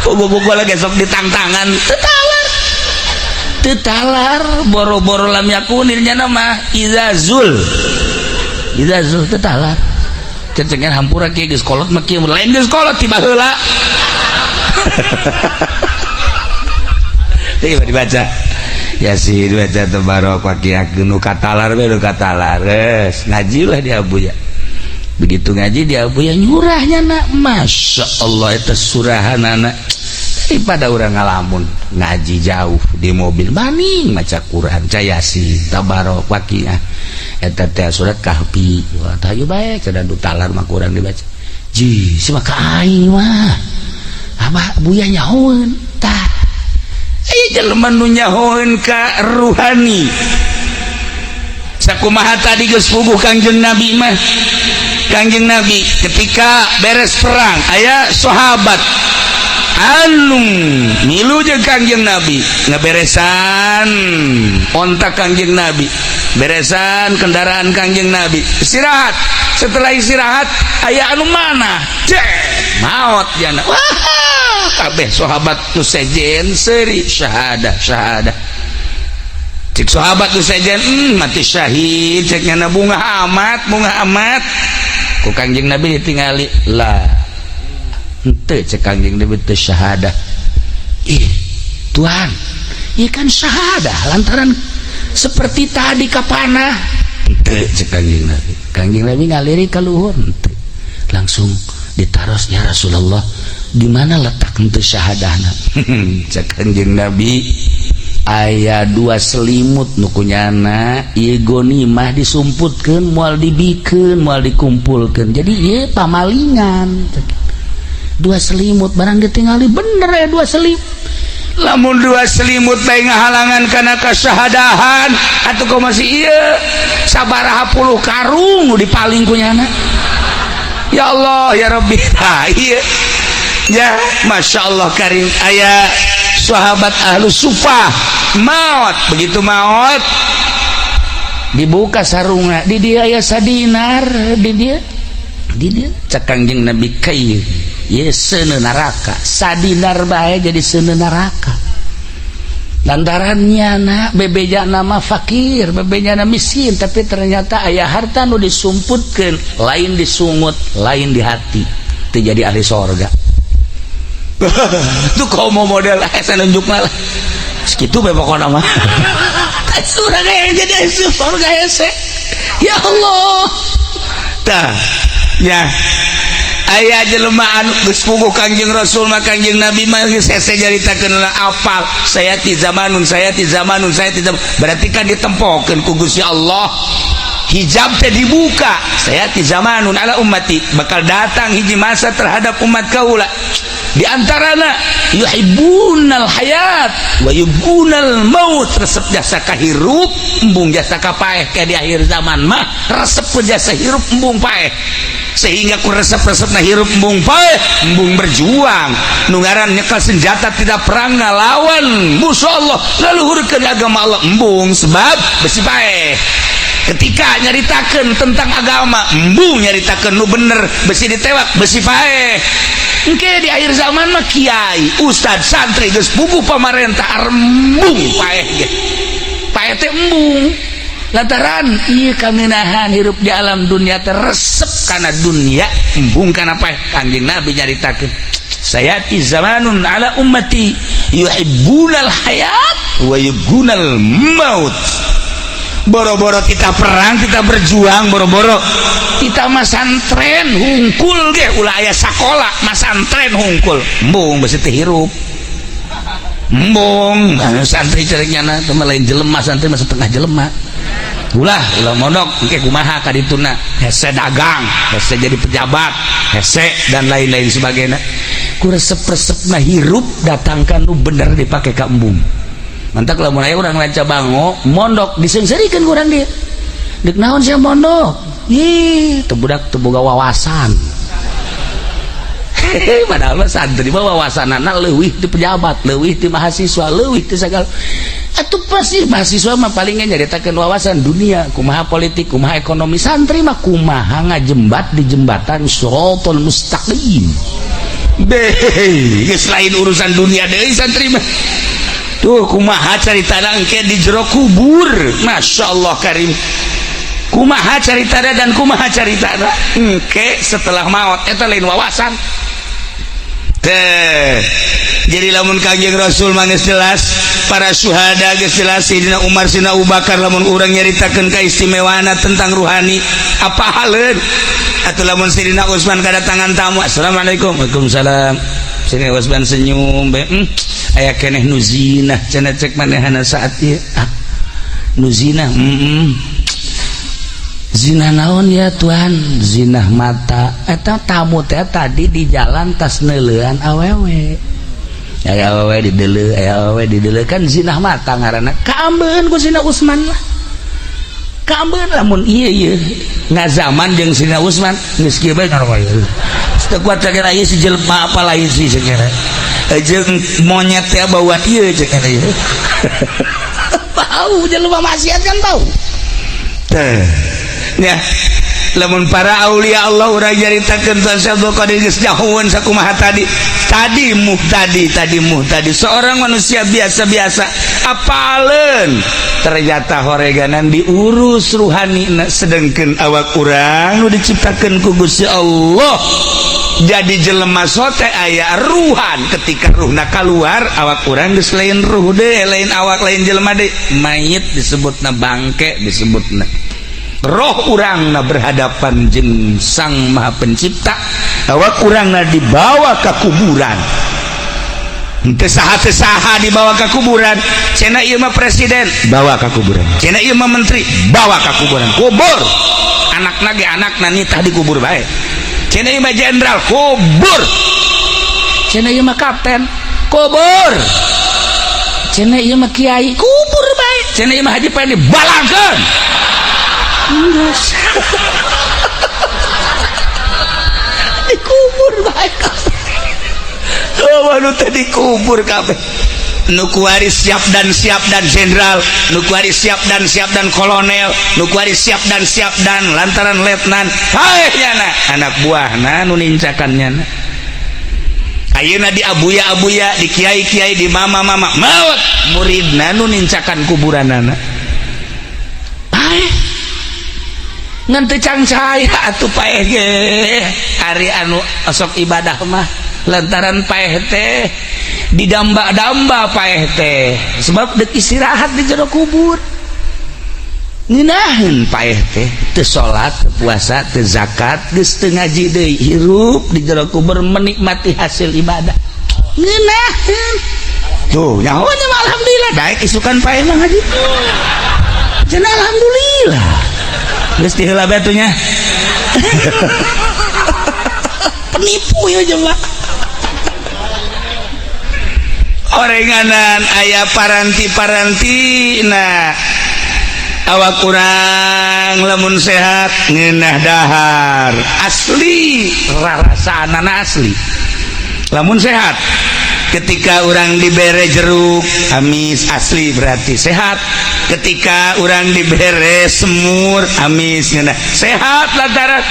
Buku lagi sok ditangtangan, tetalar tetalar, boro-boro lam yakunilnya nama izazul izazul tetalar cencengan hampura kieu geus kolot mah kieu, lain geus kolot tiba heula. Tiba dibaca Yasin, dibaca Tabarok, Waqiah, nu katalar we, nu katalar. Geus ngaji lah di Abuya. Begitu ngaji di Abuya nyurahnya nak, Masya Allah, itu surahan anak daripada orang ngalamun ngaji jauh di mobil maning maca Quran, ca Yasin, Tabarok, Waqiah, eta teh surat Kahfi. Wah, tayu bae cenah du talar mah kurang dibaca ji si mah ka aing mah abah Abuya nyahoeun tah. Aya jelema nu nyahoeun ka ruhani sakumaha tadi geus puguh Kangjeng Nabi mah. Kangjeng Nabi ketika beres perang aya sahabat anu milu jeung Kangjeng Nabi ngeberesan onta Kangjeng Nabi, beresan kendaraan Kangjeng Nabi, istirahat. Setelah istirahat aya anu mana cek maot jana. Wah, kabeh sahabat nu sejen seuri syahadah syahadah. Cek sahabat nu sejen, mati syahid cek nyana, bunga amat, bunga amat. Ku Kangjeng Nabi ditingali lah, henteu cek Kangjeng Nabi, teu syahadah. Ih Tuhan, ieu kan syahadah lantaran seperti tadi kapanah. Henteu cek Kangjeng Nabi. Kangjeng Nabi ngaliri ka luhur, henteu. Langsung ditaros, ya Rasulullah, di mana letak henteu syahadahna? Cek Kangjeng Nabi, aya dua selimut nu kunyana ieu gonimah disumputkeun, moal dibikeun, moal dikumpulkeun, jadi ieu pamalingan. Dua selimut barang ditingali bener ya dua selimut. Lamun dua selimut bae ngahalangan kana kasyahadahan, atuh kok masih ieu sabaraha puluh karung nu dipaling kunyana. Ya Allah ya Rabbi. Tah ieu ya, Masya Allah karim, aya sahabat ahlu sufah maut. Begitu maut dibuka sarungna, di dia aya sadinar, di dia, di dia. Cek Kangjeng Nabi, kai ye seuneu neraka, sadinar bae jadi seuneu neraka, lantaran nyana bebeja nama fakir, bebeja nama miskin, tapi ternyata aya harta nu disumputkeun, lain disungut, lain di hati, teu jadi ahli sorga. Tuh kau mau model saya nunjuk lah segitu bae pokokna mah. Surga yang jadi surga hese, ya Allah. Tah ya, aya jelema anu geus puguh Kangjeng Rasul mah, Kangjeng Nabi mah geus hese nyaritakeun lah, apal saya ti zamanun, saya ti zamanun, saya ti zaman, berarti kan ditempokeun ku Gusti Allah, hijab teh dibuka. Saya ti zamanun ala ummati, bakal datang hiji masa terhadap umat kaula, di antarana yuhibbunal hayat wa yubbunal maut, resep jasa kahirup, embung jasa kapaeh. Kayak di akhir zaman mah resep jasa hirup, embung paeh, sehingga ku resep-resep na hirup embung paeh, embung berjuang. Nu ngaran nyekel senjata tidak perang ngalawan musuh Allah, ngaluhurkeun agama Allah, embung, sebab besi paeh. Ketika nyaritakeun tentang agama, embung nyaritakeun nu bener, besi ditewak, besi paeh. Engke di akhir zaman mah kiai, ustad, santri geus puguh pamarentah, embung paeh ge. Paeh teh embung lantaran ieu kaminahan hirup di alam dunia teh resep kana dunia, embung kana paeh. Kanjeng Nabi nyaritakeun, sayati zamanun ala ummati yuhibbunal hayat wa yubghunal maut. Boro-boro kita perang, kita berjuang, boro-boro kita masantren hungkul ge, ulah aya sakola, masantren hungkul. Embung besi teh hirup. Embung santri ceriknya teh lain jelema, santri mah setengah jelema. Ulah ulah mondok engke kumaha kadituna, hese dagang, hese jadi pejabat, hese dan lain-lain sebagainya. Ku resep-resepna hirup datangkan nu bener dipake ka embung. Mantak lamun aya urang Ranca Bango mondok diseungseurikeun ku urang dia. Deuk naon sia mondok? Ih, teu budak teu boga wawasan. Padahal mah santri mah wawasanana leuwih ti pejabat, leuwih ti mahasiswa, leuwih ti sagala. Atuh pasti mahasiswa mah palingnya nyaritakeun wawasan dunia, kumaha politik, kumaha ekonomi. Santri mah kumaha ngajembat di jembatan shirathal mustaqim. Deh, geus lain urusan dunia deui santri mah. Tuh kumaha caritana engke di jero kubur. Masya Allah karim. Kumaha caritana dan kumaha caritana engke setelah maut, eta lain wawasan. Teh. Jadi lamun Kangjeng Rasul mah geus jelas, para syuhada geus jelas, Sayyidina Umar, Sayyidina Abu Bakar, lamun urang nyaritakeun kaistimewaanna tentang ruhani apa haleun. Atuh lamun Sayyidina Utsman kedatangan tamu, "Assalamualaikum." "Waalaikumsalam." Sayyidina Utsman senyum bae, aya keneh nu zinah cenah cek manehna saat ieu. Ah, nu zinah, Zina naon ya Tuhan? Zinah mata. Eta tamu teh tadi di jalan tas neuleuan awewe. Aya awewe dideuleu, aya awewe dideuleu, kan zinah mata ngaranna. Kaambeun ku Sina Utsman lah. Kaambeun lamun ieu ieu ngazaman jeung Sina Utsman geus kieu bae ngaran ieu. Teu kuat cek ieu si jelema apa lain sih cek jeung monyet teh bauan ieu cek ieu. Bau jelema maksiat kan bau. Teh. Ya, lamun para aulia Allah urang nyaritakeun Tuan Syekh Abdul Qadir geus nyahoeun sakumaha tadi. Tadi muhtadi, tadi muhtadi, seorang manusia biasa-biasa apaleun ternyata horeganan diurus ruhani, sedangkan awak urang nu diciptakeun ku Gusti Allah jadi jelema sote aya ruhan. Ketika ruhna keluar, awak urang geus lain ruh deh, lain awak, lain jelema deh, mayit disebutna, bangke disebutna. Roh urangna berhadapan jeung Sang Maha Pencipta, awak urangna dibawa ke kuburan. Teu saha, teu saha dibawa ke kuburan. Cenah ieu mah presiden, bawa ke kuburan. Cenah ieu mah menteri, bawa ke kuburan, kubur. Anakna ge anakna nitah dikubur bae. Cenah ieu mah jenderal, kubur. Cenah ieu mah kapten, kubur. Cenah ieu mah kiai, kubur bae. Cenah ieu mah haji pengen dibalangkeun. Geus dikubur bae. Oh, nu teh dikubur kabeh. Nu kuari siap dan jenderal, nu kuari siap dan kolonel, nu kuari siap dan lantaran letnan. Hai nyana anak buahna nu nincakan nyana. Ayeuna di abuya-abuya, di kiai-kiai, di mama-mama maut, muridna nu nincakan kuburanana. Paeh ngan teu cangcaya atuh paeh ge. Ari anu osok ibadah mah lantaran paeh teh didamba-damba paeh teh sebab dek istirahat di jero kubur. Ngeunaheun paeh teh, teu salat, teu puasa, teu zakat, geus teu ngaji deui, hirup di jero kubur menikmati hasil ibadah. Ngeunaheun tuh nyaho nya mah. Alhamdulillah daek isukan paeh mah ngaji cenah, alhamdulillah geus diheula bae atuh nya. Penipu ya jelema. Orenganan aya paranti-paranti. Nah, awak kurang lamun sehat ngeunah dahar asli, rarasaanana asli lamun sehat. Ketika orang dibere jeruk amis, asli berarti sehat. Ketika orang dibere semur amis, ngeunah sehat. Lantaran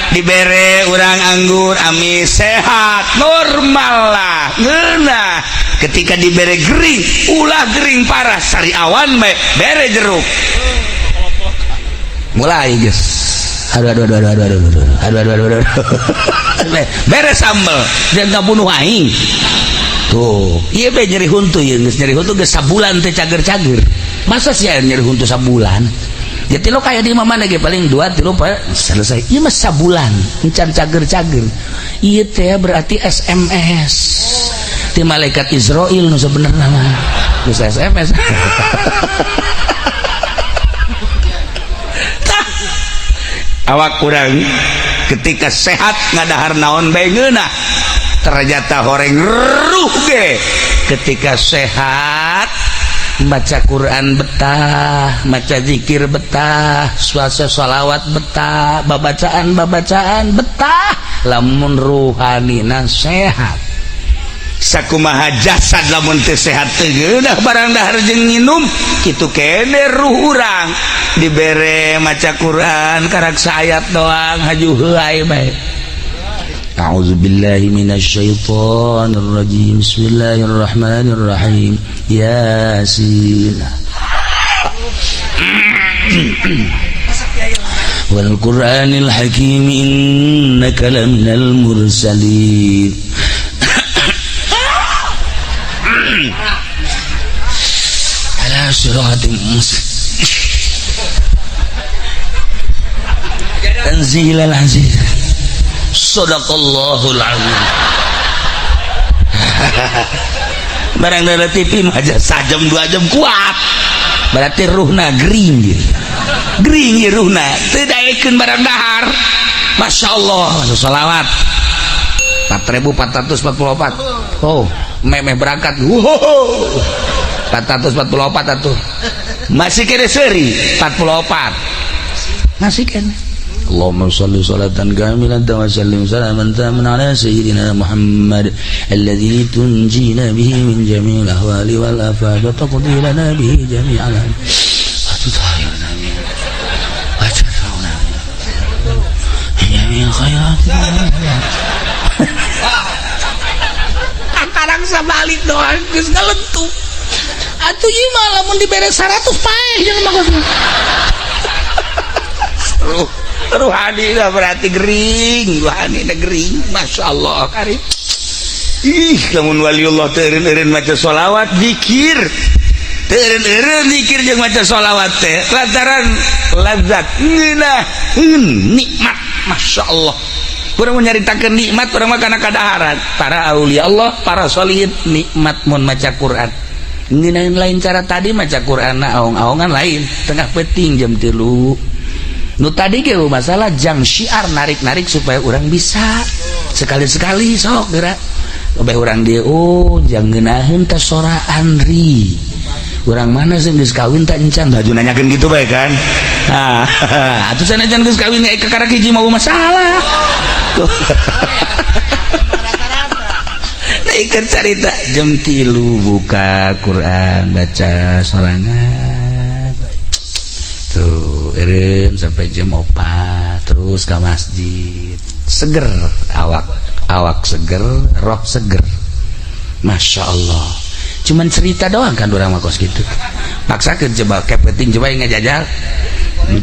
dibere orang anggur amis, sehat, normal lah, ngeunah. Ketika dibere gering, ulah gering parah, sariawan bae, bere jeruk mulai geus aduh aduh aduh aduh aduh aduh aduh aduh aduh aduh aduh, bere sambel jangan bunuh aing. Tuh ieu be nyeri huntu, ieu geus nyeri huntu, geus sabulan teh cager-cager. Masa sih air nyeri huntu sabulan? Jadi lo kayak di mana ge paling 2 3 4 selesai. Ieu mah sabulan encan cager-cager. Ieu teh berarti SMS. Ti malaikat Israil nu sebenarnya mah. Geus SMS. Tah. Awak kurang ketika sehat ngadahar naon bae ngeunah. Ternyata horeng ruh ge ketika sehat baca Quran betah, maca zikir betah, suasa sholawat betah, babacaan betah, lamun ruhanina sehat. Sakumaha jasad lamun teu sehat teu geunah barang dahar jeung nginum, kitu kene ruh urang dibere maca Quran karak saayat doang haju heuay bae. A'udzu billahi minasyaitonir rajim. Bismillahirrahmanirrahim. Yasin. Wal Qur'anil Hakim innaka laminal mursalin. Ala siratim mustaqim. Tanzilal aziz. Sadaqallahul azim. Barang dari TV mah aja sajam 2 jam kuat. Berarti ruhna gering gitu. Gering ieu ruhna, teu daekeun barang dahar. Masya Allah, sholawat 4444. Oh, memeh berangkat. Wow. 444 atuh. Masih kene seuri 44. Masih kene. Allahumma salli salatan kamilatan wa sallim salaman taman ala sayyidina Muhammad alladzi tunjina bihi min jami'il ahwali wal afat wa taqdi lana bihi jami'al wa tutahhirna min wa tadfa'una min jami'il khairat. Akarang sabalik doang geus ngalentuk. Atuh ieu mah lamun dibere 100 paeh jelema geus. Ruhani dah berarti gering, ruhani dah gering, masya Allah karim. Ih, lamun waliullah teureun-eureun maca sholawat zikir, teureun-eureun zikir jeung maca sholawat teh lantaran lazat ngeunaheun nikmat, masya Allah. Urang mun nyaritakeun nikmat urang mah kana kadaharan. Para aulia Allah, para sholihin nikmat mun maca Quran. Ngeunaheun lain cara tadi maca Quran aong-aongan lain, tengah peuting jam 3. Nu tadi ge masalah jang syiar narik-narik supaya orang bisa sekali-sekali sok gerak obeh urang dia oh jang ngeunaheun teh sora Andri urang mana sih geus kawin tak encan baju nanyakeun gitu bae kan. Ah atuh sanajan geus kawin ge kakara hiji mau masalah tuh. Naikeun carita jam 3 buka Quran baca sorangan tuh eureun sampai jam 4 terus ke masjid seger awak awak seger roh seger Masya Allah. Cuman cerita doang kan orang mah kos gitu paksakeun coba kepeting coba yang ngajajal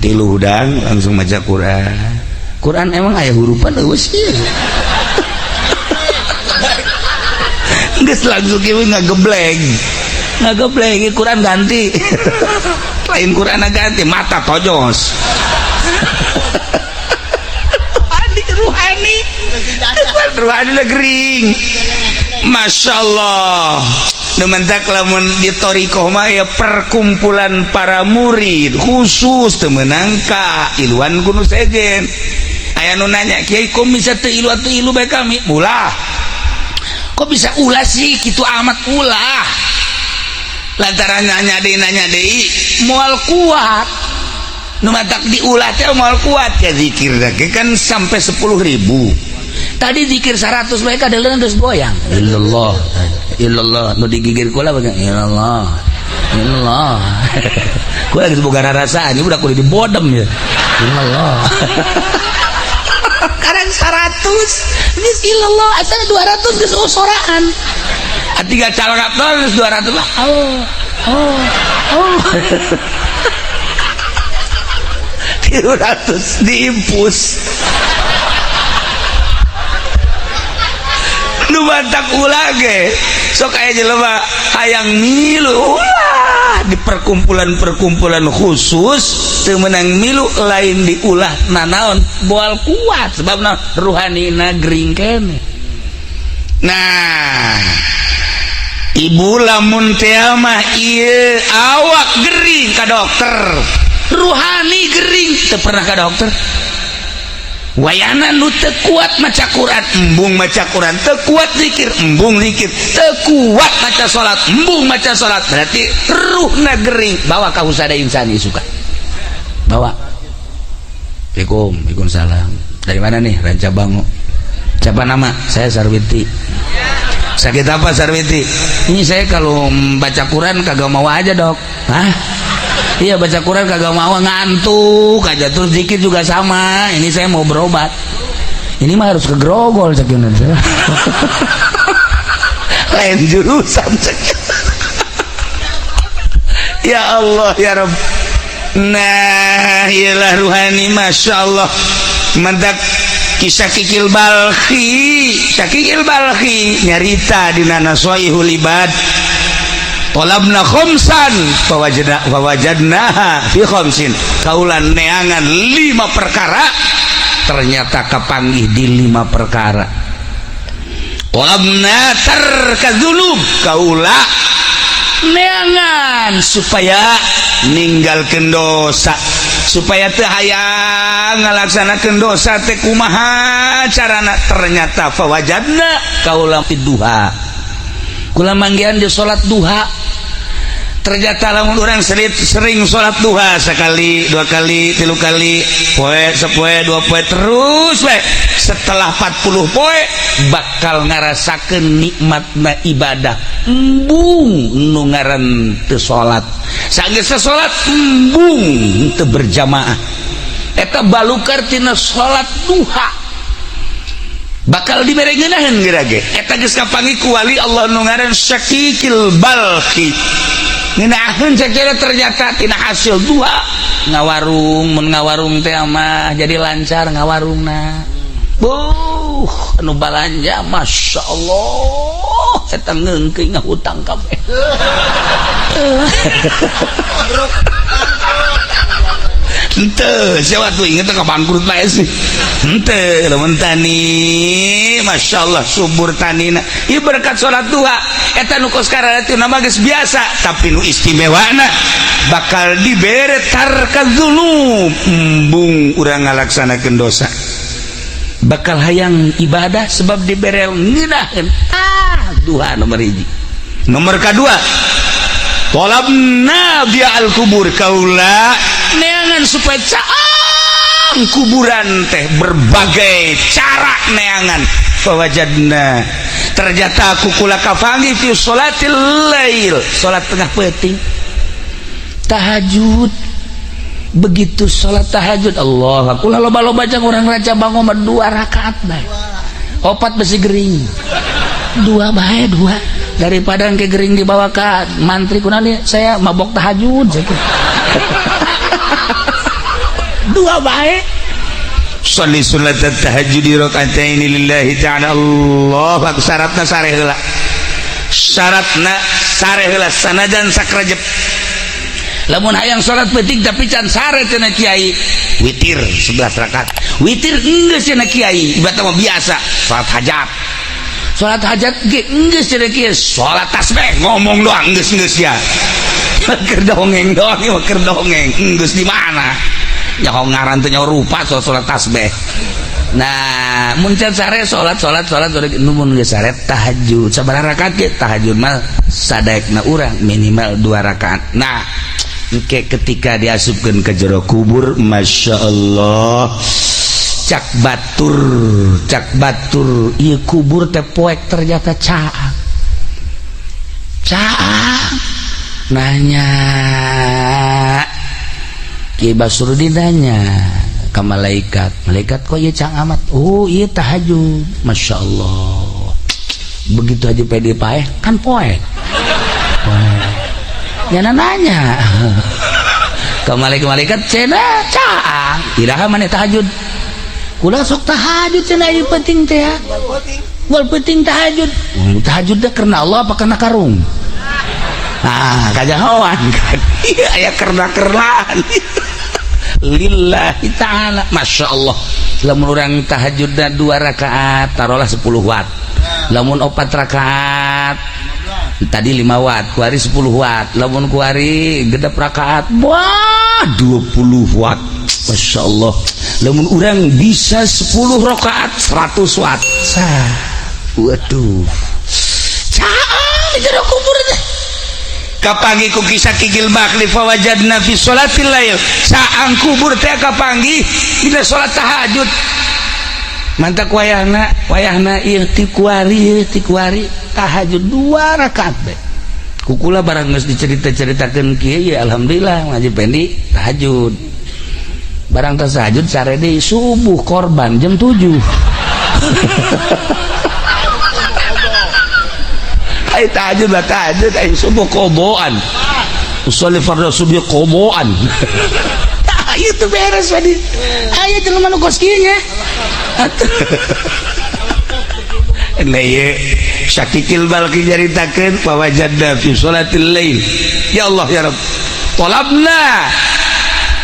tilu hudang langsung maca Quran. Quran emang aya hurupan eueuh sih. Geus langsung kieu ngagebleng ngagebleng Quran ganti. Lain Quran ganti mata tojos. Ruhani ruhani ruhani gering Masya Allah. Nementak lamun di thoriqoh mah ya perkumpulan para murid khusus teu meunang ka iluan ku nu sejen. Aya nu nanya kiai kok bisa teu ilu atuh ilu bae kami ulah kok bisa ulah sih kitu amat ulah lantaran nanya deui moal kuat nu matak diulah teh moal kuat ya zikir teh kan sampai 10.000 tadi zikir 100 bae kadeuleun geus goyang illallah illallah nu digigir kula bae illallah illallah kula geus boga rarasaan ieu budak kudu dibodem ya illallah. Karang 100 geus illallah asal 200 geus usoraan tiga calon terus 200 lah. Oh, oh, oh. 300 diimpus. Nu bantak ulah ge. Sok aya jelema hayang milu ulah. Tah, di perkumpulan-perkumpulan khusus teu meunang milu, lain diulah nanaon, moal kuat sebabna ruhanina gering keneh. Nah, ibu, lamun teh mah ieu awak gering ka dokter, ruhani gering teu pernah ka dokter. Wayana nu teu kuat maca Quran, embung maca Quran, teu kuat zikir, embung zikir, teu kuat maca salat, embung maca salat, berarti ruhna gering. Bawa ka Husada Insani, suka bawa. "Assalamualaikum." "Waalaikumsalam." "Dari mana nih?" "Ranca Bango." "Siapa nama?" "Saya Sarwiti." "Sakit apa, Sarwiti?" "Ini saya kalau baca Quran kagak mau aja, Dok." "Hah?" "Iya, baca Quran kagak mau, ngantuk aja terus, dikit juga sama. Ini saya mau berobat." "Ini mah harus ke Grogol," cek. "Lain jurusan," cek. Ya Allah ya Rabb. Nah, iyalah ruhani, masya Allah. Mantap. Kisah Syakikil Balkhi, Syakikil Balkhi nyarita dina Nasoihul Ibad, talabna khamsan fawajadna fawajadnaha fi khamsin. Kaula neangan lima perkara, ternyata kapanggih di lima perkara. Talabna tarka dzunub, kaula neangan supaya ninggalkeun dosa, supaya teu hayang ngalaksanakeun dosa teh kumaha carana. Ternyata fawajadna, kaula duha, kula manggihan di salat duha. Ternyata lamun orang sering, sering sholat duha, sekali, dua kali, tilu kali, poe sepoe, dua poe, terus we, setelah 40 poe bakal ngarasakeun nikmatna ibadah. Embung nu ngaran teu salat, sanggeus salat embung teu berjamaah. Eta balukar tina salat duha bakal dibere ngeunaheun geura ge. Eta geus kapanggih ku wali Allah nu ngaran Syakikil Balkhi. Ngeunaheun cek, ternyata tina hasil duha ngawarung, mun ngawarung teh mah jadi lancar ngawarungna. Buh, anu balanja, masya Allah, eta ngeungkeun ngahutang kabeh. Henteu, siapa tuh inget ka bangkrut bae sih. Henteu, lamun tani, masya Allah, subur tanina. Ieu berkat salat duha. Eta nu kos kararitu nama geus biasa, tapi nu istimewana bakal dibere tarka dzunub, embung urang ngalaksanakeun dosa. Bakal hayang ibadah sebab dibere ngeunaheun. Ah, duha nomor hiji. Nomor kedua, talabna al kubur, kaula neangan supaya caang kuburan teh, berbagai cara neangan. Fawajadna, ternyata aku kula kapanggih fi sholatil lail, salat tengah peuting, tahajud. Begitu salat tahajud, Allah, kula loba-loba jang urang Raca Bango mah dua rakaat bae, opat besi gering, dua bae, dua, daripada ke gering dibawa ke mantri kunani, "Saya mabok tahajud." Dua bae. Sholli sunat tahajud raka'ataini lillahi ta'ala. Allah akbar. Syaratna sare heula, syaratna sare heula, sanajan sakrejep. Lamun hayang salat penting tapi can sare, cenah kiai, witir 11 rakaat. Witir geus, cenah kiai, ibarat mah biasa salat hajat. Salat hajat ge geus, cenah kiai, salat tasbih, ngomong doang geus. Geus ya, keur dongeng doang ieu, keur dongeng geus. Di mana nyaho ngaran teh, nyaho rupa soal salat tasbih. Nah, mun can sare salat, salat, salat, mun geus sare tahajud sabaraha rakaat ge. Tahajud mah sadaekna urang, minimal dua rakaat. Nah, engke ketika diasupkeun ke jero kubur, masya Allah, cak batur, cak batur, ieu kubur teh poek, ternyata caang caang. Nanya Ki Basrudin, nanya ke malaikat, "Malaikat, kok ieu caang amat?" "Oh, iya, tahajud." Masya Allah, begitu aja pede paeh kan poek poek. Nyana nanya ke malaikat-malaikat, "Cenah caang, iraha maneh tahajud?" "Kula sok tahajud," cenah, "ieu penting teh ya. Wal penting tahajud." Tahajud teh karena Allah apa karena karung? Nah, kajahoan kan. Iya, aya kerna-kernaan. Lillahi ta'ala. Masya Allah. Lamun urang tahajudna 2 rakaat, taruhlah 10 watt. Lamun 4 rakaat tadi 5 watt, kuari 10 watt. Lamun kuari genep rakaat, wah 20 watt. Masya Allah. Lamun urang bisa 10 rakaat 100 watt. Sah. Waduh. Caang di jero kubur teh. Kapanggih ku kisah Kikil Bakli fawajadna fi sholatil lail. Saang kubur teh kapanggih dina salat tahajud. Mantak wayahna wayahna ieu ti kuari tahajud 2 rakaat bae. Kukula barang geus dicerita-ceritakeun kieu ya alhamdulillah ngaji pendi tahajud. Barang tahajud sare deui subuh korban jam 7. Ai tahajud lah tahajud ai subuh qodoan. Usolli fardhu subuh qodoan. Tah ieu beres tadi. Aya jelema nu kos kieu nya. Nah ieu Syakikil Balki nyaritakeun fawajadna fi sholatil lail. Ya Allah ya Rabb. Talabna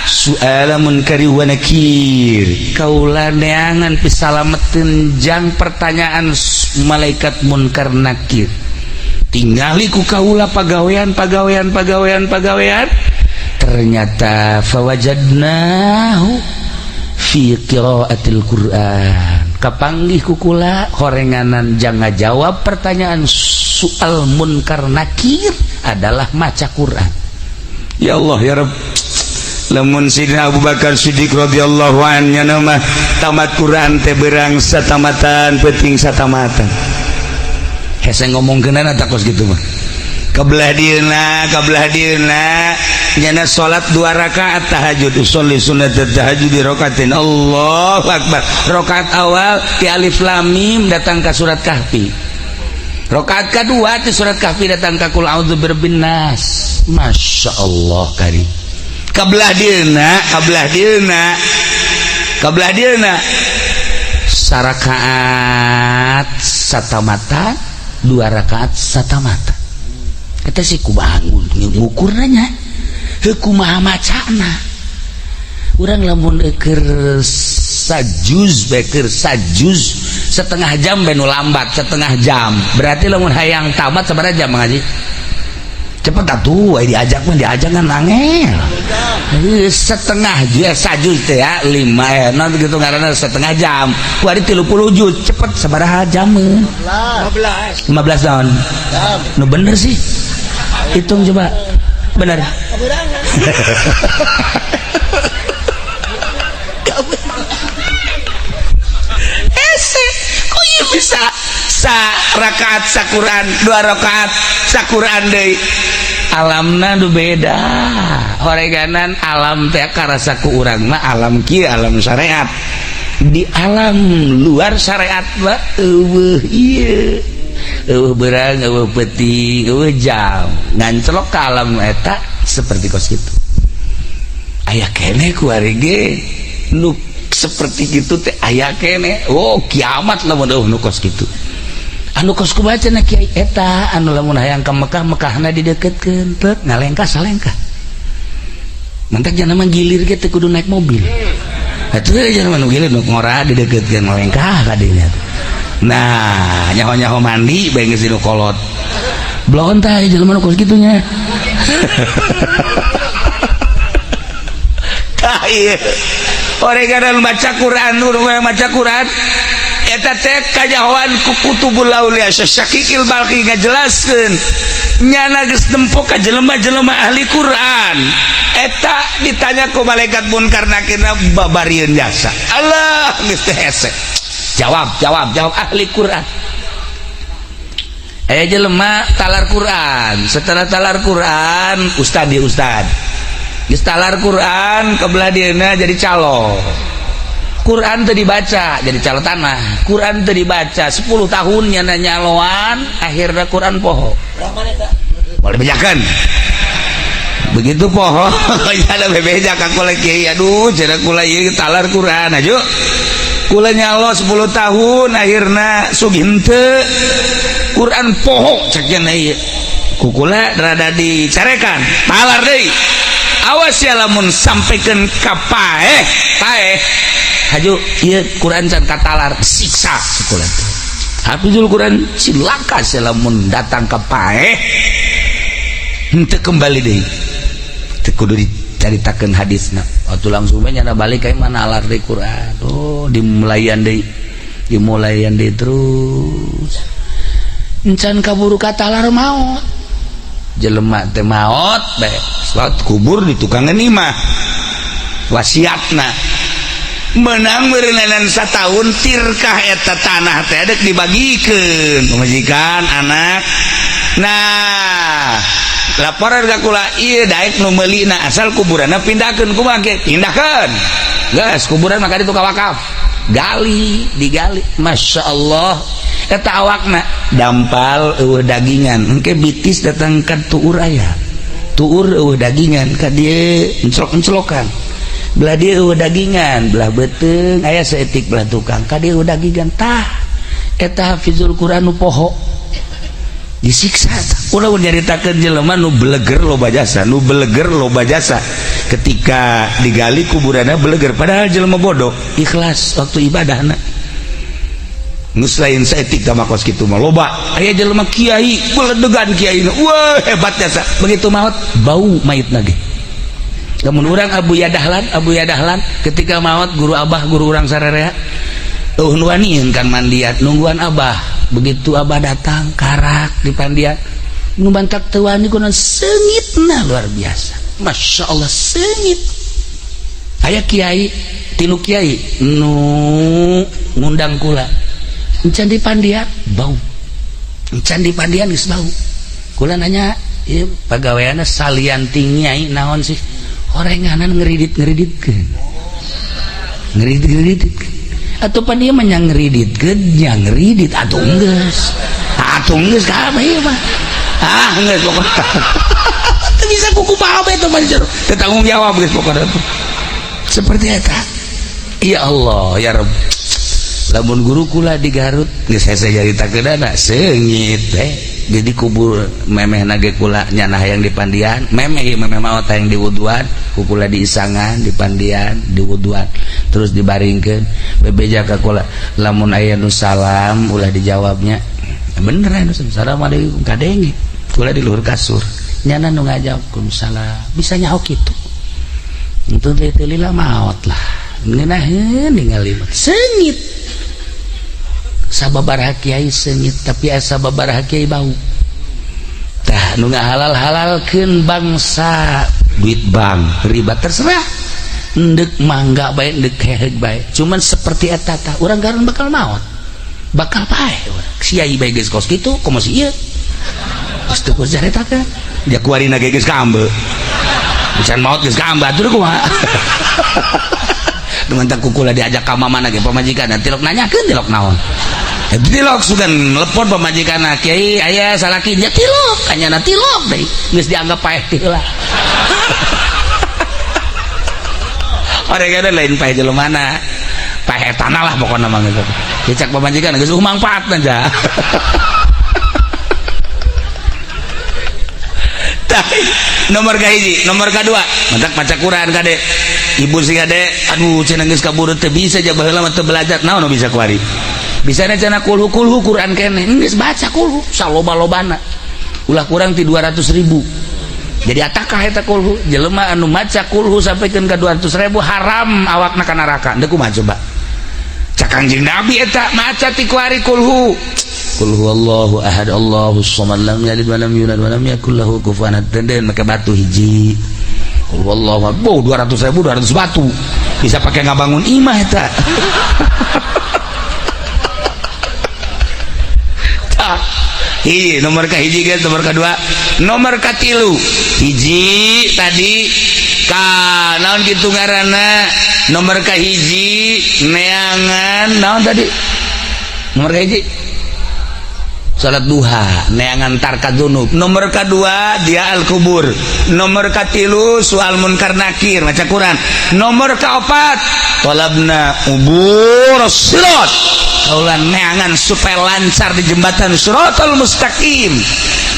su'ala munkari wa nakir. Kaula neangan pisalameteun jang pertanyaan malaikat munkar nakir. Tingali ku kaula pagawean pagawean pagawean pagawean, ternyata fawajadnahu fi qiraatil Qur'an. Kapanggih ku kula horenganan jang ngajawab pertanyaan soal munkar nakir adalah maca Quran. Ya Allah ya Rabb. Lamun Sidina Abu Bakar Siddiq radhiyallahu anhu mah tamat Quran teh berang satamatan peuting satamatan. Hese ngomongkeunana tak kos gitu mah. Kabelah dieuna nyana salat 2 rakaat tahajud, usolli sunnat tahajud di rakaatin. Allahu akbar. Rakaat awal ti alif lam mim datang ka surat Kahfi. Rakaat kedua ti surat Kahfi datang ka qul a'udzu birabbin nas. Masya Allah kari. Kabelah dieuna sarakaat satamata, 2 rakaat satamata. Kita sih ku bangun ngukurna nya. Heuh kumaha macana. Urang lamun keur sajuz beker sajuz setengah jam bae nu lambat setengah jam. Berarti lamun hayang tamat sabaraha jam ngaji? Cepet atuh diajak mah diajak kan angel. Setengah juz sajuz teh ya 5 non gitu ngaranna setengah jam. Kuari 30 juz cepet sabaraha jam? 15. 15 tahun. Nu bener sih. Hitung coba. Bener. Ese kok ieu bisa sa rakaat sakuran 2 rakaat sakuran deui. Alamna nu beda. Horeganan alam teh karasa ku urang mah alam kieu alam syariat. Di alam luar syariat mah eueuh ieu. Eueuh beurang, eueuh peuting, eueuh jam. Ngancelok ka alam eta seperti kos kitu. Aya keneh ku ari ge nu seperti kitu teh aya keneh. Oh, kiamat lamun eueuh nu kos kitu. Anu kos ku baca na kiai eta anu lamun hayang ka Mekah, Mekahna dideketkeun teu ngalengkah salengkah. Mantak jangan mah gilir ge teu kudu naik mobil. Atuh jangan mah gilir nu ngora dideketkeun ngalengkah ka dinya. Nah, nyaho-nyaho mandi bae geus nu kolot. Bloon tah jelema nu kos kitu nya. Tah ieu. Oreganan baca Quran, nu maca Quran eta teh kajahoan ku kutubul aulia Syakikil Balki ngajelaskeun nyana geus nempo ka jelema-jelema ahli Quran eta ditanya ku malaikat munkar nakirna babarieun jasa. Allah geus teh hese. Jawab jawab jawab ahli Quran. Aya jelema talar Quran, setelah talar Quran ustad di ustad. Geus talar Quran kebelah dieuna jadi calo. Quran teu dibaca jadi calo tanah. Quran teu dibaca 10 tahun nyana nyaloan akhirnya Quran poho. Boleh bejakan. Begitu poho ada bebeja ka kula kiai aduh cenah kula ieu talar Quran aju. Kula nyalo 10 tahun akhirna sugih henteu. Quran poho cek cenah ieu. Kukula rada dicarekan, talar deui. Awas ya lamun sampaikan ka paeh, paeh. Haju ieu Quran can katalar, siksa kukula. Hafizul Quran cilaka sia lamun datang ka paeh. Henteu kembali deui. Teu kudu dicaritakeun hadisna. Waktu langsung we nyana balik ka mana alar deui Quran. Oh, dimulayan deui. Dimulayan deui terus. Encan kaburu katalar maot. Jelema teh maot bae. Salat kubur di tukangan imah. Wasiatna menang meureunan satahun tirkah eta tanah teh dek dibagikeun pamajikan anak. Nah, laporan ka kula ieu daek nu meulina asal kuburanna pindahkeun kumaha ge? Pindahkeun. Geus kuburan maka ditu ka wakaf. Gali, digali. Masya Allah. Eta awakna dampal eueuh dagingan. Engke bitis datang ka tuur aya. Tuur eueuh dagingan ka dieu enclok-enclokan. Belah dieu eueuh dagingan, belah beuteung aya saeutik belah tukang ka dieu eueuh dagingan. Tah eta hafizul Quran nu poho disiksa. Ulah nyaritakeun jelema nu beleger loba jasa, nu beleger loba jasa. Ketika digali kuburanna beleger, padahal jelema bodoh, ikhlas waktu ibadahna. Geus lain saeutik tah kos kitu mah loba. Aya jelema kiai, beledegan kiai. Wah, hebat jasa. Begitu maot bau mayitna ge. Lamun urang Abu Yadahlan, Abu Yadahlan ketika maot guru abah, guru urang sararea eueuh nu wanian kan mandian, nungguan abah. Begitu abah datang karak di pandian, nu bantak teu wani kunaon seungitna luar biasa. Masya Allah seungit. Aya kiai, tilu kiai nu ngundang kula. Encan di pandian bau. Encan di pandian geus bau. Kula nanya, ieu pagaweanna salian ti nyai naon sih? Orenganan ngeridit-ngeriditkeun. Ngeridit-ngeriditkeun. Atuh pan ieu mah nya ngeriditkeun, nya ngeridit atuh geus. Atuh geus kabeh ieu mah. Ah, geus pokona. Teu bisa kuku paham eta mah jero. Teu tanggung jawab geus pokona. Seperti eta. Ya Allah, ya Rabb. Lamun guru kula di Garut geus hese nyaritakeunana seungit teh. Jadi kubur memeh nage kula nyana hayang di pandian, memeh ieu memeh maot hayang diwuduan, ku kula diisangan di pandian, diwuduan, terus dibaringkeun. Bebeja ka kula, lamun aya nu salam ulah dijawabnya. Bener aya nu assalamualaikum kadenge. Kula di luhur kasur. Nyana nu ngajawab salam. Bisa nyaho kitu. Untung teh teu lila maot lah. Ngeunaheun ningali seungit. Sababaraha kiai seungit tapi asa sababaraha kiai bau. Tah nu ngahalal-halalkeun bangsa duit bank riba terserah. Endek mangga bae endek heheug bae. Cuman seperti eta tah urang garun bakal maot. Bakal paeh urang. Kiai bae geus kos kitu komo si ieu. Geus teu kudu caritakeun. Ja kuarina ge geus kaambe. Can maot geus kaambe atuh kumaha. Dengan tak kukula diajak ka mamana ge pamajikan tilok nanyakeun tilok naon. Tilok sugan telepon pamajikan kiai aya salaki nya tilok kanyana tilok deui geus dianggap paeh teh heula. Orang lain paeh jelemana paeh tanah lah pokona mah geus. Dicak pamajikan geus mangfaatna ja. Nomor kahiji, nomor kadua, mantak maca Quran kade. Ibu sih kade, aduh cenah geus kaburu teu bisa ja baheula mah teu belajar. Naon bisa kuari? Bisana cenah kulhu-kulhu Quran keneh. Geus baca kulhu saloba-lobana. Ulah kurang ti 200.000. Jadi atakah eta kulhu? Jelema anu maca kulhu sampikeun ka 200.000 haram awakna ka neraka. Deuk kumaha coba? Cak Kangjeng Nabi eta maca ti kuari kulhu. Qul huwallahu ahad Allahus samad lam yalid wa lam yulad wa lam yakul lahu kufuwan ahad. Den make batu hiji. Qul huwallahu ahad. Boh 200.000 200 batu. Bisa pakai ngabangun imah eta. Tah. Hiji nomor ka hiji guys, nomor kedua, nomor katilu. Hiji tadi ka naon kitu ngaranna? Nomor ka hiji neangan naon tadi? Nomor ka hiji salat duha neangan tarka dzunub. Nomor kedua dia al kubur. Nomor katilu soal munkar nakir maca Quran. Nomor keempat talabna ubur sirat. Kaulan neangan supaya lancar di jembatan siratal mustaqim.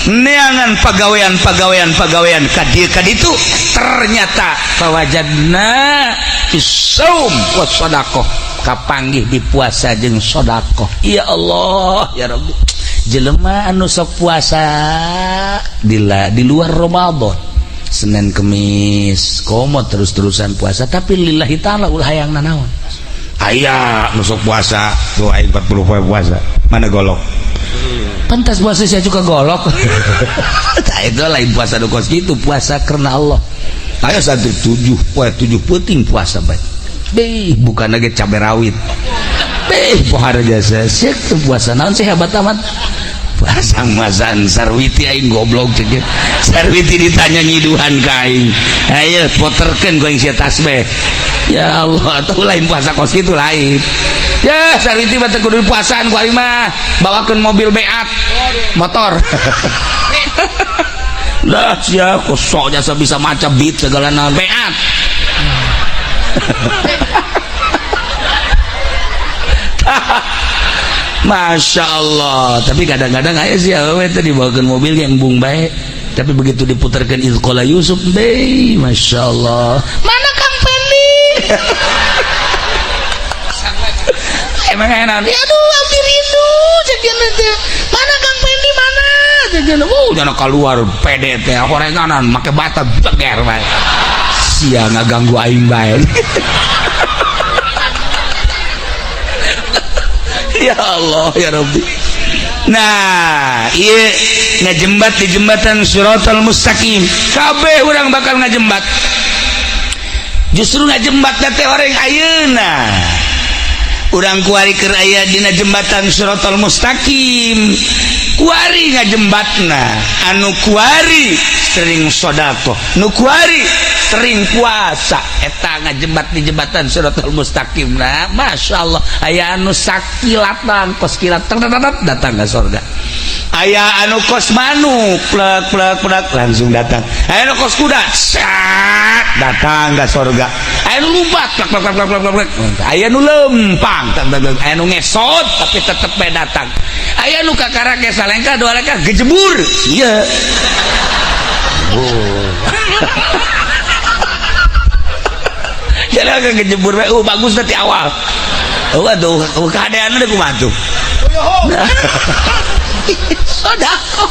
Neangan pagawean pagawean pagawean ka dieu ka ditu, ternyata fawajadna fisaum was sadaqah, kapanggih di puasa jeung sedekah. Ya Allah ya Rabbi, jelema anu sok puasa di luar Ramadan, Senin Kemis komo terus-terusan puasa, tapi lillahi ta'ala, ulah hayang nanaon. Aya nu sok puasa tuh, aing 40 poe puasa, mana golok? Pantas puasa saya juga golok. Tah, itu lain puasa nu kos kitu, puasa karena Allah. Aya santri 7 poe 7 peuting puasa bae. Beh, bukan lagi cabai rawit. Beh, pohara jasa. Siek teu puasa naon sih, hebat amat. Puasa masan Sarwiti aing goblok cek. Sarwiti ditanya nyiduhan ka aing. Ayo poterkeun ku aing sia tasbih. Ya Allah, atau lain puasa kos kitu lain. Ya, Sarwiti mah teu kudu puasaan ku aing mah. Bawakeun mobil beat, motor. Lah sia kosok jasa bisa maca beat segala naon beat. Masya Allah, tapi kadang-kadang aya sih awewe teh dibawakeun mobil yang embung bae, tapi begitu diputarkan Izqala Yusuf, be, Masya Allah, mana Kang Pendi? Emang enak, ya aduh abdi rindu cek teh, mana Kang Pendi, mana cek, jangan keluar pede teh horenganan make bata beger bae, sia ngaganggu aing bae. Ya Allah ya Rabbi. Nah, iya ngajembat di jembatan Shiratal Mustaqim. Kabeh urang bakal ngajembat. Justru ngajembat teh orang ayeuna. Urang kuari keur aya dina jembatan Shiratal Mustaqim. Kuari ngajembatna, anu kuari sering sedekah, nu kuari sering puasa, eta ngajembat di jembatan Shiratal Mustaqim. Nah, Masya Allah, aya anu sakilatan kos kilat datang ke surga, aya anu kos manuk plek plek plek langsung datang, aya anu kos kuda sat datang ke surga, aya anu lompat plek plek plek plek plek, aya anu lempang, aya anu ngesot tapi tetep bae datang, aya anu kakara ge salengkah dua lengkah gejebur. Iya. Oh. Jadi agak ngejebur bae, bagus nanti awal. Oh, aduh, keadaan udah kumaha tuh. Sedekah.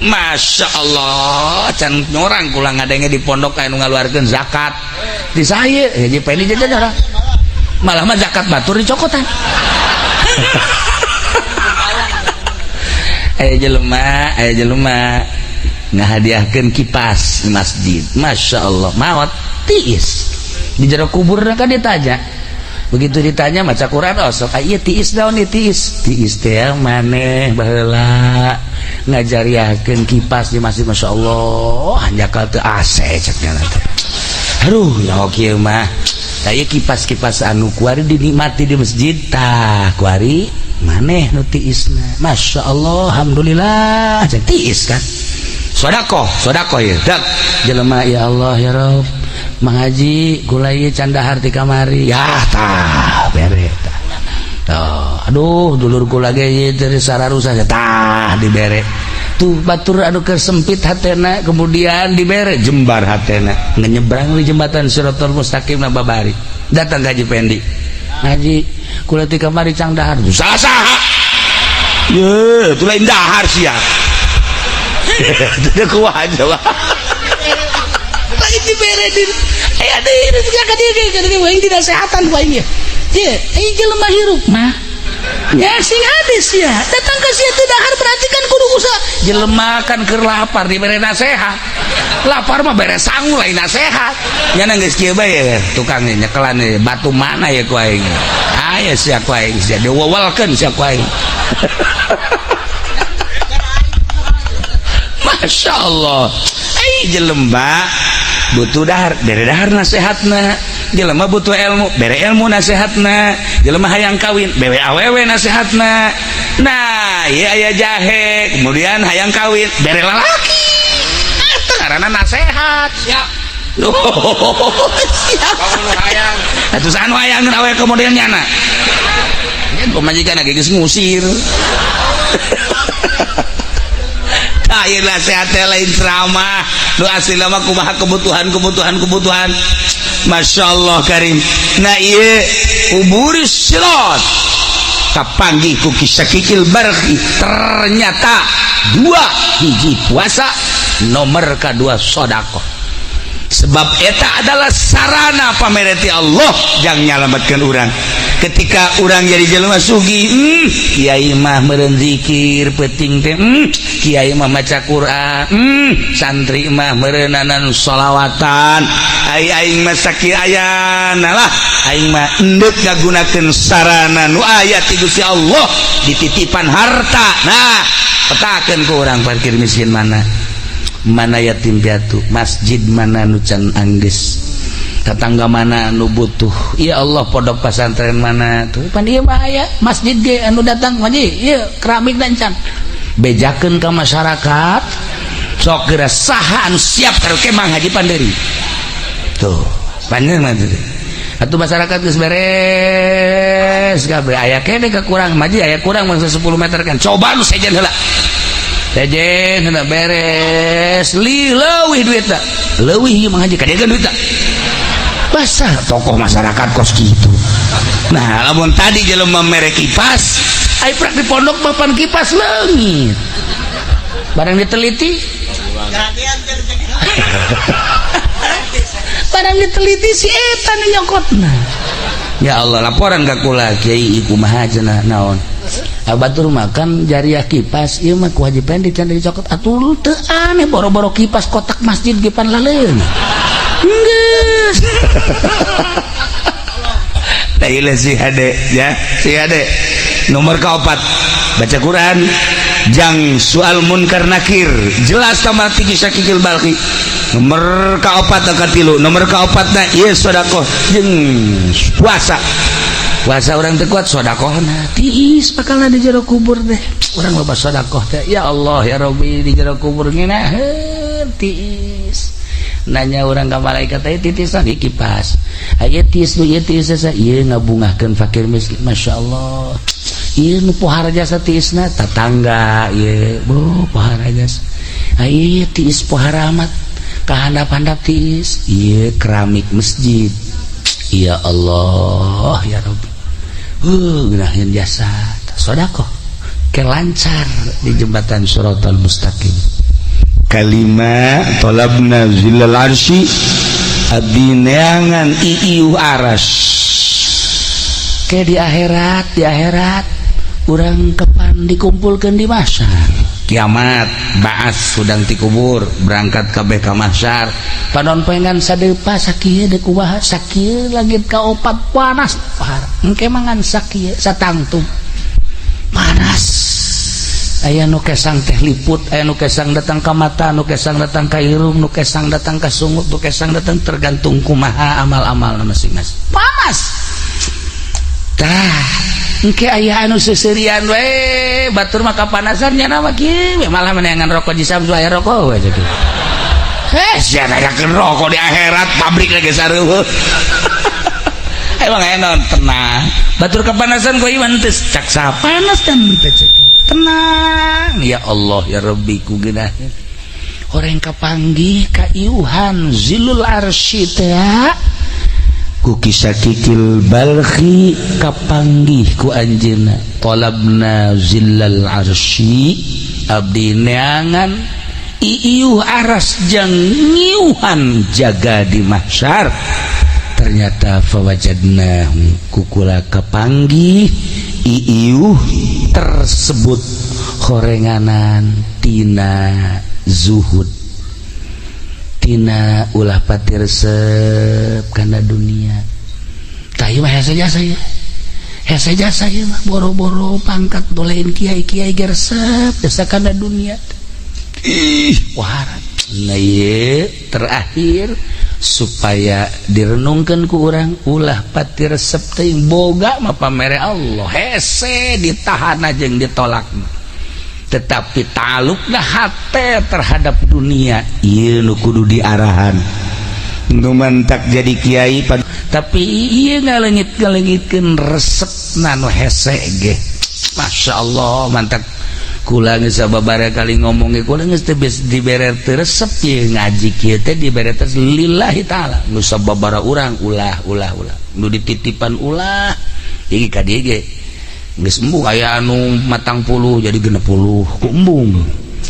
Masya Allah, can nyorang kula ngadenge di pondok aya nu ngaluarkeun zakat. Di saya, ya Pendi jajan orang. Malah mah zakat batur dicokotan. Aya jelema ngahadiahkeun kipas di masjid. Masya Allah, maot tiis di jero kubur kan ditanya. Begitu ditanya maca Quran, oh sok ieu tiis naon ieu tiis? Tiis teh maneh baheula ngajariahkeun kipas di masjid. Masya Allah, hanjakal teu AC cek nya teh. Aduh, ya kieu mah. Tah ieu kipas-kipas anu kuari dinikmati di masjid, tah kuari maneh nu tiisna. Masya Allah, alhamdulillah, cek tiis kan. Sodakoh, sodakoh ya. Dak jelema ya Allah ya Rob. Mang Haji gula ieu can dahar ti kamari. Ya tah bere tah. Tuh, aduh dulur kula ge ieu teh sararusa tah dibere. Tuh batur anu kesempit hatena kemudian dibere jembar hatena. Nyenyebrang di jembatan Shiratal Mustaqim na babari. Datang ka Haji Pendi. Haji kula ti kamari cang dahar. Salah saha? Ye, itu lain dahar sia. Itu kuah aja lah. Lain dibere di aya deui ka dieu aing dinasehatan ku aing. Ye, aing jelema hirup mah. Ya sing hadis ya. Datang ke sia teu dahar berarti kan kudu usaha. Jelema kan keur lapar dibere nasehat. Lapar mah bere sangu lain nasehat. Nya geus kieu bae tukang nyekelan batu mana ya ku aing. Aya sia ku aing sia diwewelkeun sia ku aing. Masya Allah, ai jelema butuh dahar, bere dahar nasehatna. Jelema butuh ilmu, bere ilmu nasehatna. Jelema hayang kawin, bere awewe nasehatna. Nah, ieu aya jahe, kemudian hayang kawin, bere lalaki. Eta ngaranna nasehat. Siap. Siap. Hayang. Atuh anu hayang awewe kemudian nyana. Nya pamajikan geus ngusir. Tah, ieu nasihat teh lain ceramah nu asli mah kumaha kebutuhan kebutuhan kebutuhan. Masya Allah Karim. Nah, ieu uburis sirat kapanggih ku Ki Syakikil Balkhi, ternyata dua hiji puasa, nomor kedua sodakoh, sebab eta adalah sarana pamere ti Allah jang nyalamatkan urang ketika urang jadi jelema sugih. Kiai mah meureun zikir penting teh, kiai mah maca Quran, santri mah meureunanan sholawatan. Ai aing mah sakieu ayana lah, aing mah endek ngagunakeun sarana nu aya ti Gusti Allah, dititipan harta. Nah, petakeun ku urang fakir miskin mana, mana yatim piatu, masjid mana nu can anggeus, tetangga mana anu butuh. Ya Allah, pondok pesantren mana tuh pan ieu mah aya masjid ge anu datang haji ieu keramik dan can bejakeun ka masyarakat. Sok geura, saha anu siap karaoke Mang Haji Panderi tuh panjang mah tuh. Atuh masyarakat geus beres kabeh, aya kene kekurang maji, aya kurang mangsa 10 meter kan. Coba nu sejen heula, sejen heula beres li leuwih duitna, leuwih ieu Mang Haji kadegan duitna. Basah tokoh masyarakat kos gitu. Nah, lamun tadi jelema mere kipas, ai prak di pondok papan kipas leungit, barang diteliti, barang diteliti si eta nu nyokotna. Ya Allah, laporan ka kula, "Kiai, kumaha cenah?" "Naon?" "Batur makan jariah kipas ieu mah kewajiban di can dicokot." Atuh teu aneh, boro-boro kipas, kotak masjid ge pan laleung geus. Tah, si hade ya, si hade nomor keempat baca Quran jang soal munkar nakir, jelas sama tinggi Syakikil Balki. Nomor keopat katilu, nomor keopat na ieu sodakoh jeung puasa. Puasa orang teu kuat, sodakohna tiis bakal di jero kubur deh. Urang loba sodakoh teh, ya Allah ya Rabbi, di jero kubur ngeunaheun tiis. Nanya orang ke malaikat, "Aya titisan di kipas, aya tiis nu ieu tiis asa ieu ngabungahkeun fakir miskin." Masya Allah, ieu nu pohara jasa tiisna tatangga ieu, bo pohara jasa. Ieu tiis pohara amat kahandap-handap tiis ieu keramik masjid. Ya Allah ya Rabbi, ngeunaheun jasa sodakoh ke lancar di jembatan Shiratal Mustaqim. Kalima talabna zillal arsy, abdi neangan iiuh aras ke di akhirat. Di akhirat urang kapan dikumpulkan di mahsyar kiamat, baas sudang ti kubur berangkat kabeh ka mahsyar, panon poengan sadepa sakieu deuk kumaha, sakieu langit kaopat panas par engke mangan sakieu satangtung panas. Aya nu kesang teh liput, aya nu kesang datang ka mata, nu kesang datang ka irung, nu kesang datang ka sungut, nu kesang datang tergantung kumaha amal-amal masing-masing. Panas tah engke aya anu seuseurian we, batur mah kapanasan nya mah kieu malah meneangan rokok di Samsu, aya rokok we kieu. Eh, sia nanyakeun rokok di akhirat, pabrik lagi sareueuh. Emang aya naon, tenang. Batur kepanasan kok iman teu cak panas dan teu cek. Tenang ya Allah ya Rabbi, ku geunaheun. Orang kapanggih kaiuhan zilul arsy teh ku Ki Syakikil Balkhi, kapanggih ku anjeunna, talabna zillal arsy, abdi neangan iiuh aras jang ngiuhan jaga di mahsyar. Ternyata fawajadna, kukula kapanggih iiuh tersebut horenganan tina zuhud, tina ulah pati resep kana dunia. Tah, ieu mah hese jasa ieu, hese jasa ieu mah, boro-boro pangkat bolehin kiai, kiai ge resep jasa kana dunia. Ih, wahara. Nah, ieu terakhir supaya direnungkan ku urang, ulah pati resep teuing. Boga mah pamere Allah, hese ditahan jeung ditolak, tetapi talukna hate terhadap dunia ieu nu kudu diarahan. Nu mantak jadi kiai tapi ieu ngalengit-ngalengitkeun resepna nu hese ge. Masya Allah, mantap. Kula geus sababaraha kali ngomong ge, kula geus teu dibere teu resep ye ngaji kieu teh, dibere teh lillahi taala. Nu sababaraha urang ulah, ulah, ulah, nu dititipan ulah. Iki ka dieu ge geus embung, aya anu 40 jadi 60 ku embung,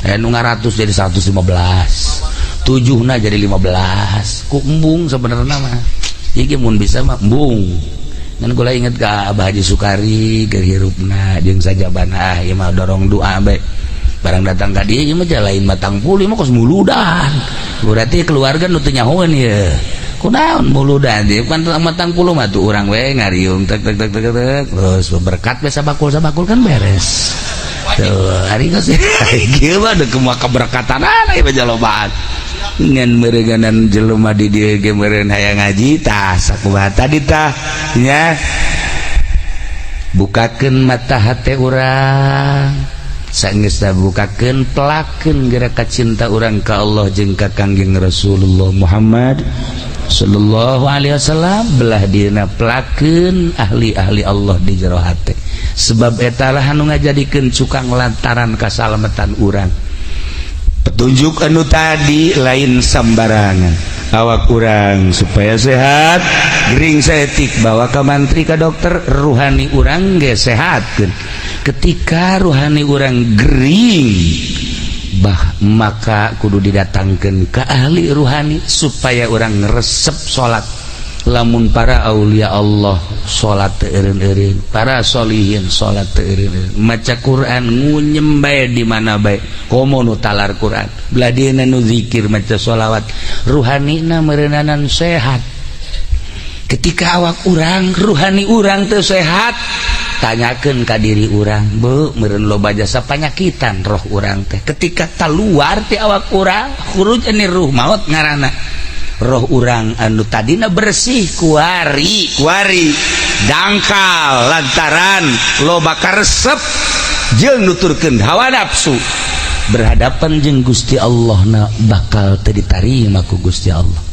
aya nu 100 jadi 115, tujuhna jadi 15 ku embung. Sebenarnya mah iki mun bisa mah embung. Ngan kula inget ka Abah Haji Sukari keur hirupna jeung sajabana, ah, ieu mah dorong doa bae. Barang datang ka dieu, ieu mah lain 40, ieu mah kos muludan. Berarti keluarga nu teu nyahoeun ieu kunaon muludan ieu pan 40 mah tuh urang we ngariung tek tek tek tek tek, terus berkat we sabakul sabakul kan beres tuh. Hari geus kieu mah deuk kumaha keberkatan ieu mah jalobaan ngan meureunganan jelema di dieu ge meureun hayang ngaji. Tah, sakumaha tadi tah nya, bukakeun mata hate urang. Sanggeus bukakeun, pelakeun gerak cinta urang ka Allah jeung ka Kangjeng Rasulullah Muhammad sallallahu alaihi wasallam. Belah dina pelakeun ahli-ahli Allah di jero hate, sebab etalah anu ngajadikeun cukang lantaran kasalamatan urang. Petunjuk anu tadi lain sambarangan. Awak urang supaya sehat, gering saeutik bawa ke mantri, ke dokter. Ruhani urang ge sehat. Ketika ruhani urang gering bah, maka kudu didatangkan ke ahli ruhani supaya urang resep salat. Lamun para aulia Allah salat teu eureun-eureun, para solihin salat teu eureun-eureun, maca Quran ngunyem bae di mana bae, komo nu talar Quran, belah dieuna nu zikir, maca sholawat, ruhanina meureunanan sehat. Ketika awak urang, ruhani urang teu sehat, tanyakeun ka diri urang, bu, meureun loba jasa panyakitan roh urang teh. Ketika keluar ti awak urang, khuruj ani ruh, maut ngaranna. Roh urang anu tadina bersih kuari kuari dangkal lantaran loba karesep jeung nuturkeun hawa nafsu, berhadapan jeung Gusti Allah na bakal teu ditarima ku Gusti Allah.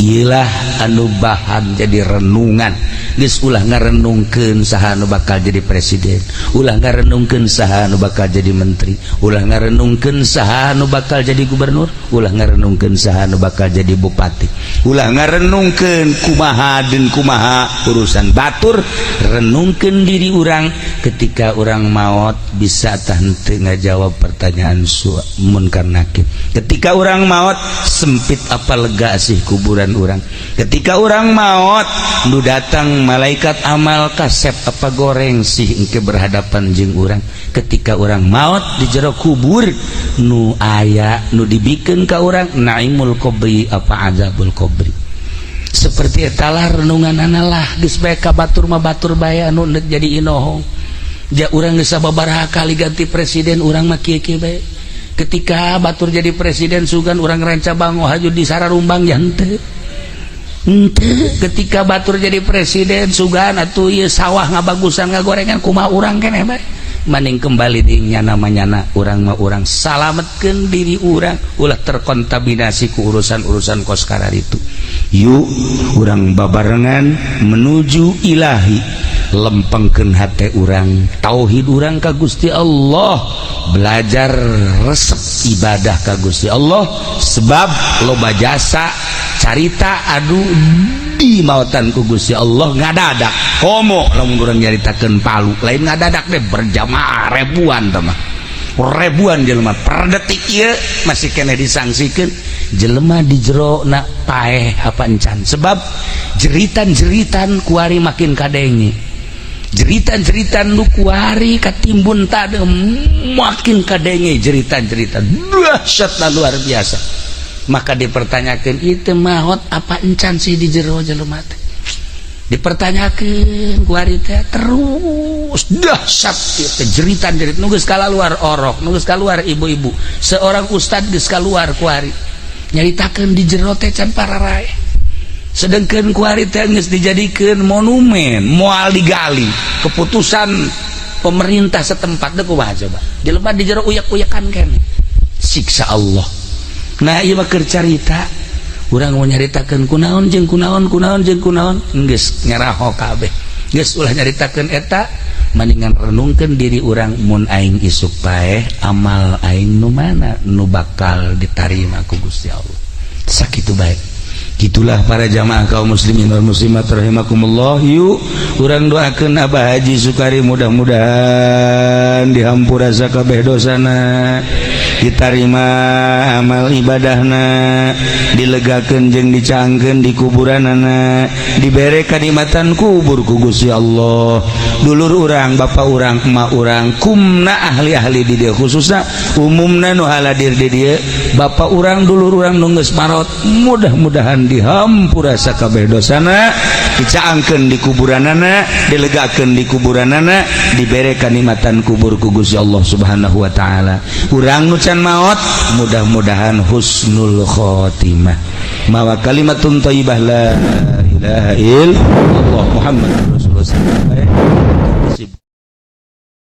Ilah anu bahan jadi renungan. Geus, ulah ngarenungkeun saha anu bakal jadi presiden, ulah ngarenungkeun saha anu bakal jadi menteri, ulah ngarenungkeun saha anu bakal jadi gubernur, ulah ngarenungkeun saha anu bakal jadi bupati, ulah ngarenungkeun kumaha dan kumaha urusan batur. Renungkeun diri urang. Ketika urang maut, bisa tah henteu ngajawab pertanyaan su munkar nakir? Ketika urang maut, sempit apa lega sih kuburan urang? Ketika urang maut, nu datang malaikat amal kasep apa goreng sih engke berhadapan jeung urang? Ketika urang maut di jero kubur, nu aya nu dibikeun ka urang naimul qabri apa azabul qabri? Seperti etalah renungan analah. Geus bae ka batur mah, batur bae anu jadi inohong. Ja urang geus sababaraha kali ganti presiden, urang mah kieu-kieu bae. Ketika batur jadi presiden, sugan urang ranca bango haju di Sararumbang? Ya henteu, henteu. Ketika batur jadi presiden, sugan atuh ieu sawah ngabagusan, ngagorengan, kumaha urang keneh bae? Maning kembali di nyana manyana urang mah, urang salametkeun diri urang, ulah terkontaminasi ku urusan-urusan kos itu. Yuk, urang babarengan menuju ilahi. Lempengkeun hate urang, tauhid urang ka Gusti Allah, belajar resep ibadah ka Gusti Allah, sebab loba jasa carita aduh di mautan ku Gusti Allah ngadadak. Komo lamun urang nyaritakeun Palu, lain ngadadak deh, berjamaah ribuan mah, ribuan jelema per detik ieu masih kena disangsikan. Jelema di jero nak paeh apa encan? Sebab jeritan-jeritan kuari makin kadenge, jeritan-jeritan nu kuari katimbun tadi makin kadenge, jeritan-jeritan dahsyat luar biasa. Maka dipertanyakan, itu maut apa encan sih di jero jelema teh? Dipertanyakan kuari teh terus dahsyat itu jeritan jerit nu geus keluar orok, nu geus keluar ibu-ibu, seorang ustad geus keluar kuari nyaritakeun di jero teh can pararae. Sedangkan kuari teh geus dijadikeun monumen, moal digali, keputusan pemerintah setempat deh. Kumaha coba jelema di jero uyak-uyakan kene siksa Allah? Nah, ieu mah keur carita urang mau nyaritakeun kunaon jeung kunaon, kunaon jeung kunaon, geus ngeraho kabeh. Geus, ulah nyaritakeun eta, mendingan renungkeun diri urang, mun aing isuk paeh, amal aing nu mana nu bakal ditarima ku Gusti Allah? Sakitu baik. Gitulah para jamaah kaum muslimin wal muslimat rahimakumullah. Yuk, urang doakeun Abah Haji Sukari, mudah-mudahan dihampura sakabeh dosana, ditarima amal ibadahna, dilegakeun jeung dicaangkeun di kuburanana, dibere kanikmatan kubur ku Gusti Allah. Dulur urang, bapak urang, emak urang, kumna ahli-ahli di dieu, khususna umumna nu haladir di dieu, bapak urang, dulur urang nu geus marot, mudah-mudahan dihampura sakabeh dosana, dicaangkeun di kuburanana, dilegakeun di kuburanana, dibere kanikmatan kubur ku Gusti Allah Subhanahu wa taala. Urang nu can maot, mudah-mudahan husnul khotimah, mawa kalimatun thayyibah, la ilaha illallah Muhammad Rasulullah.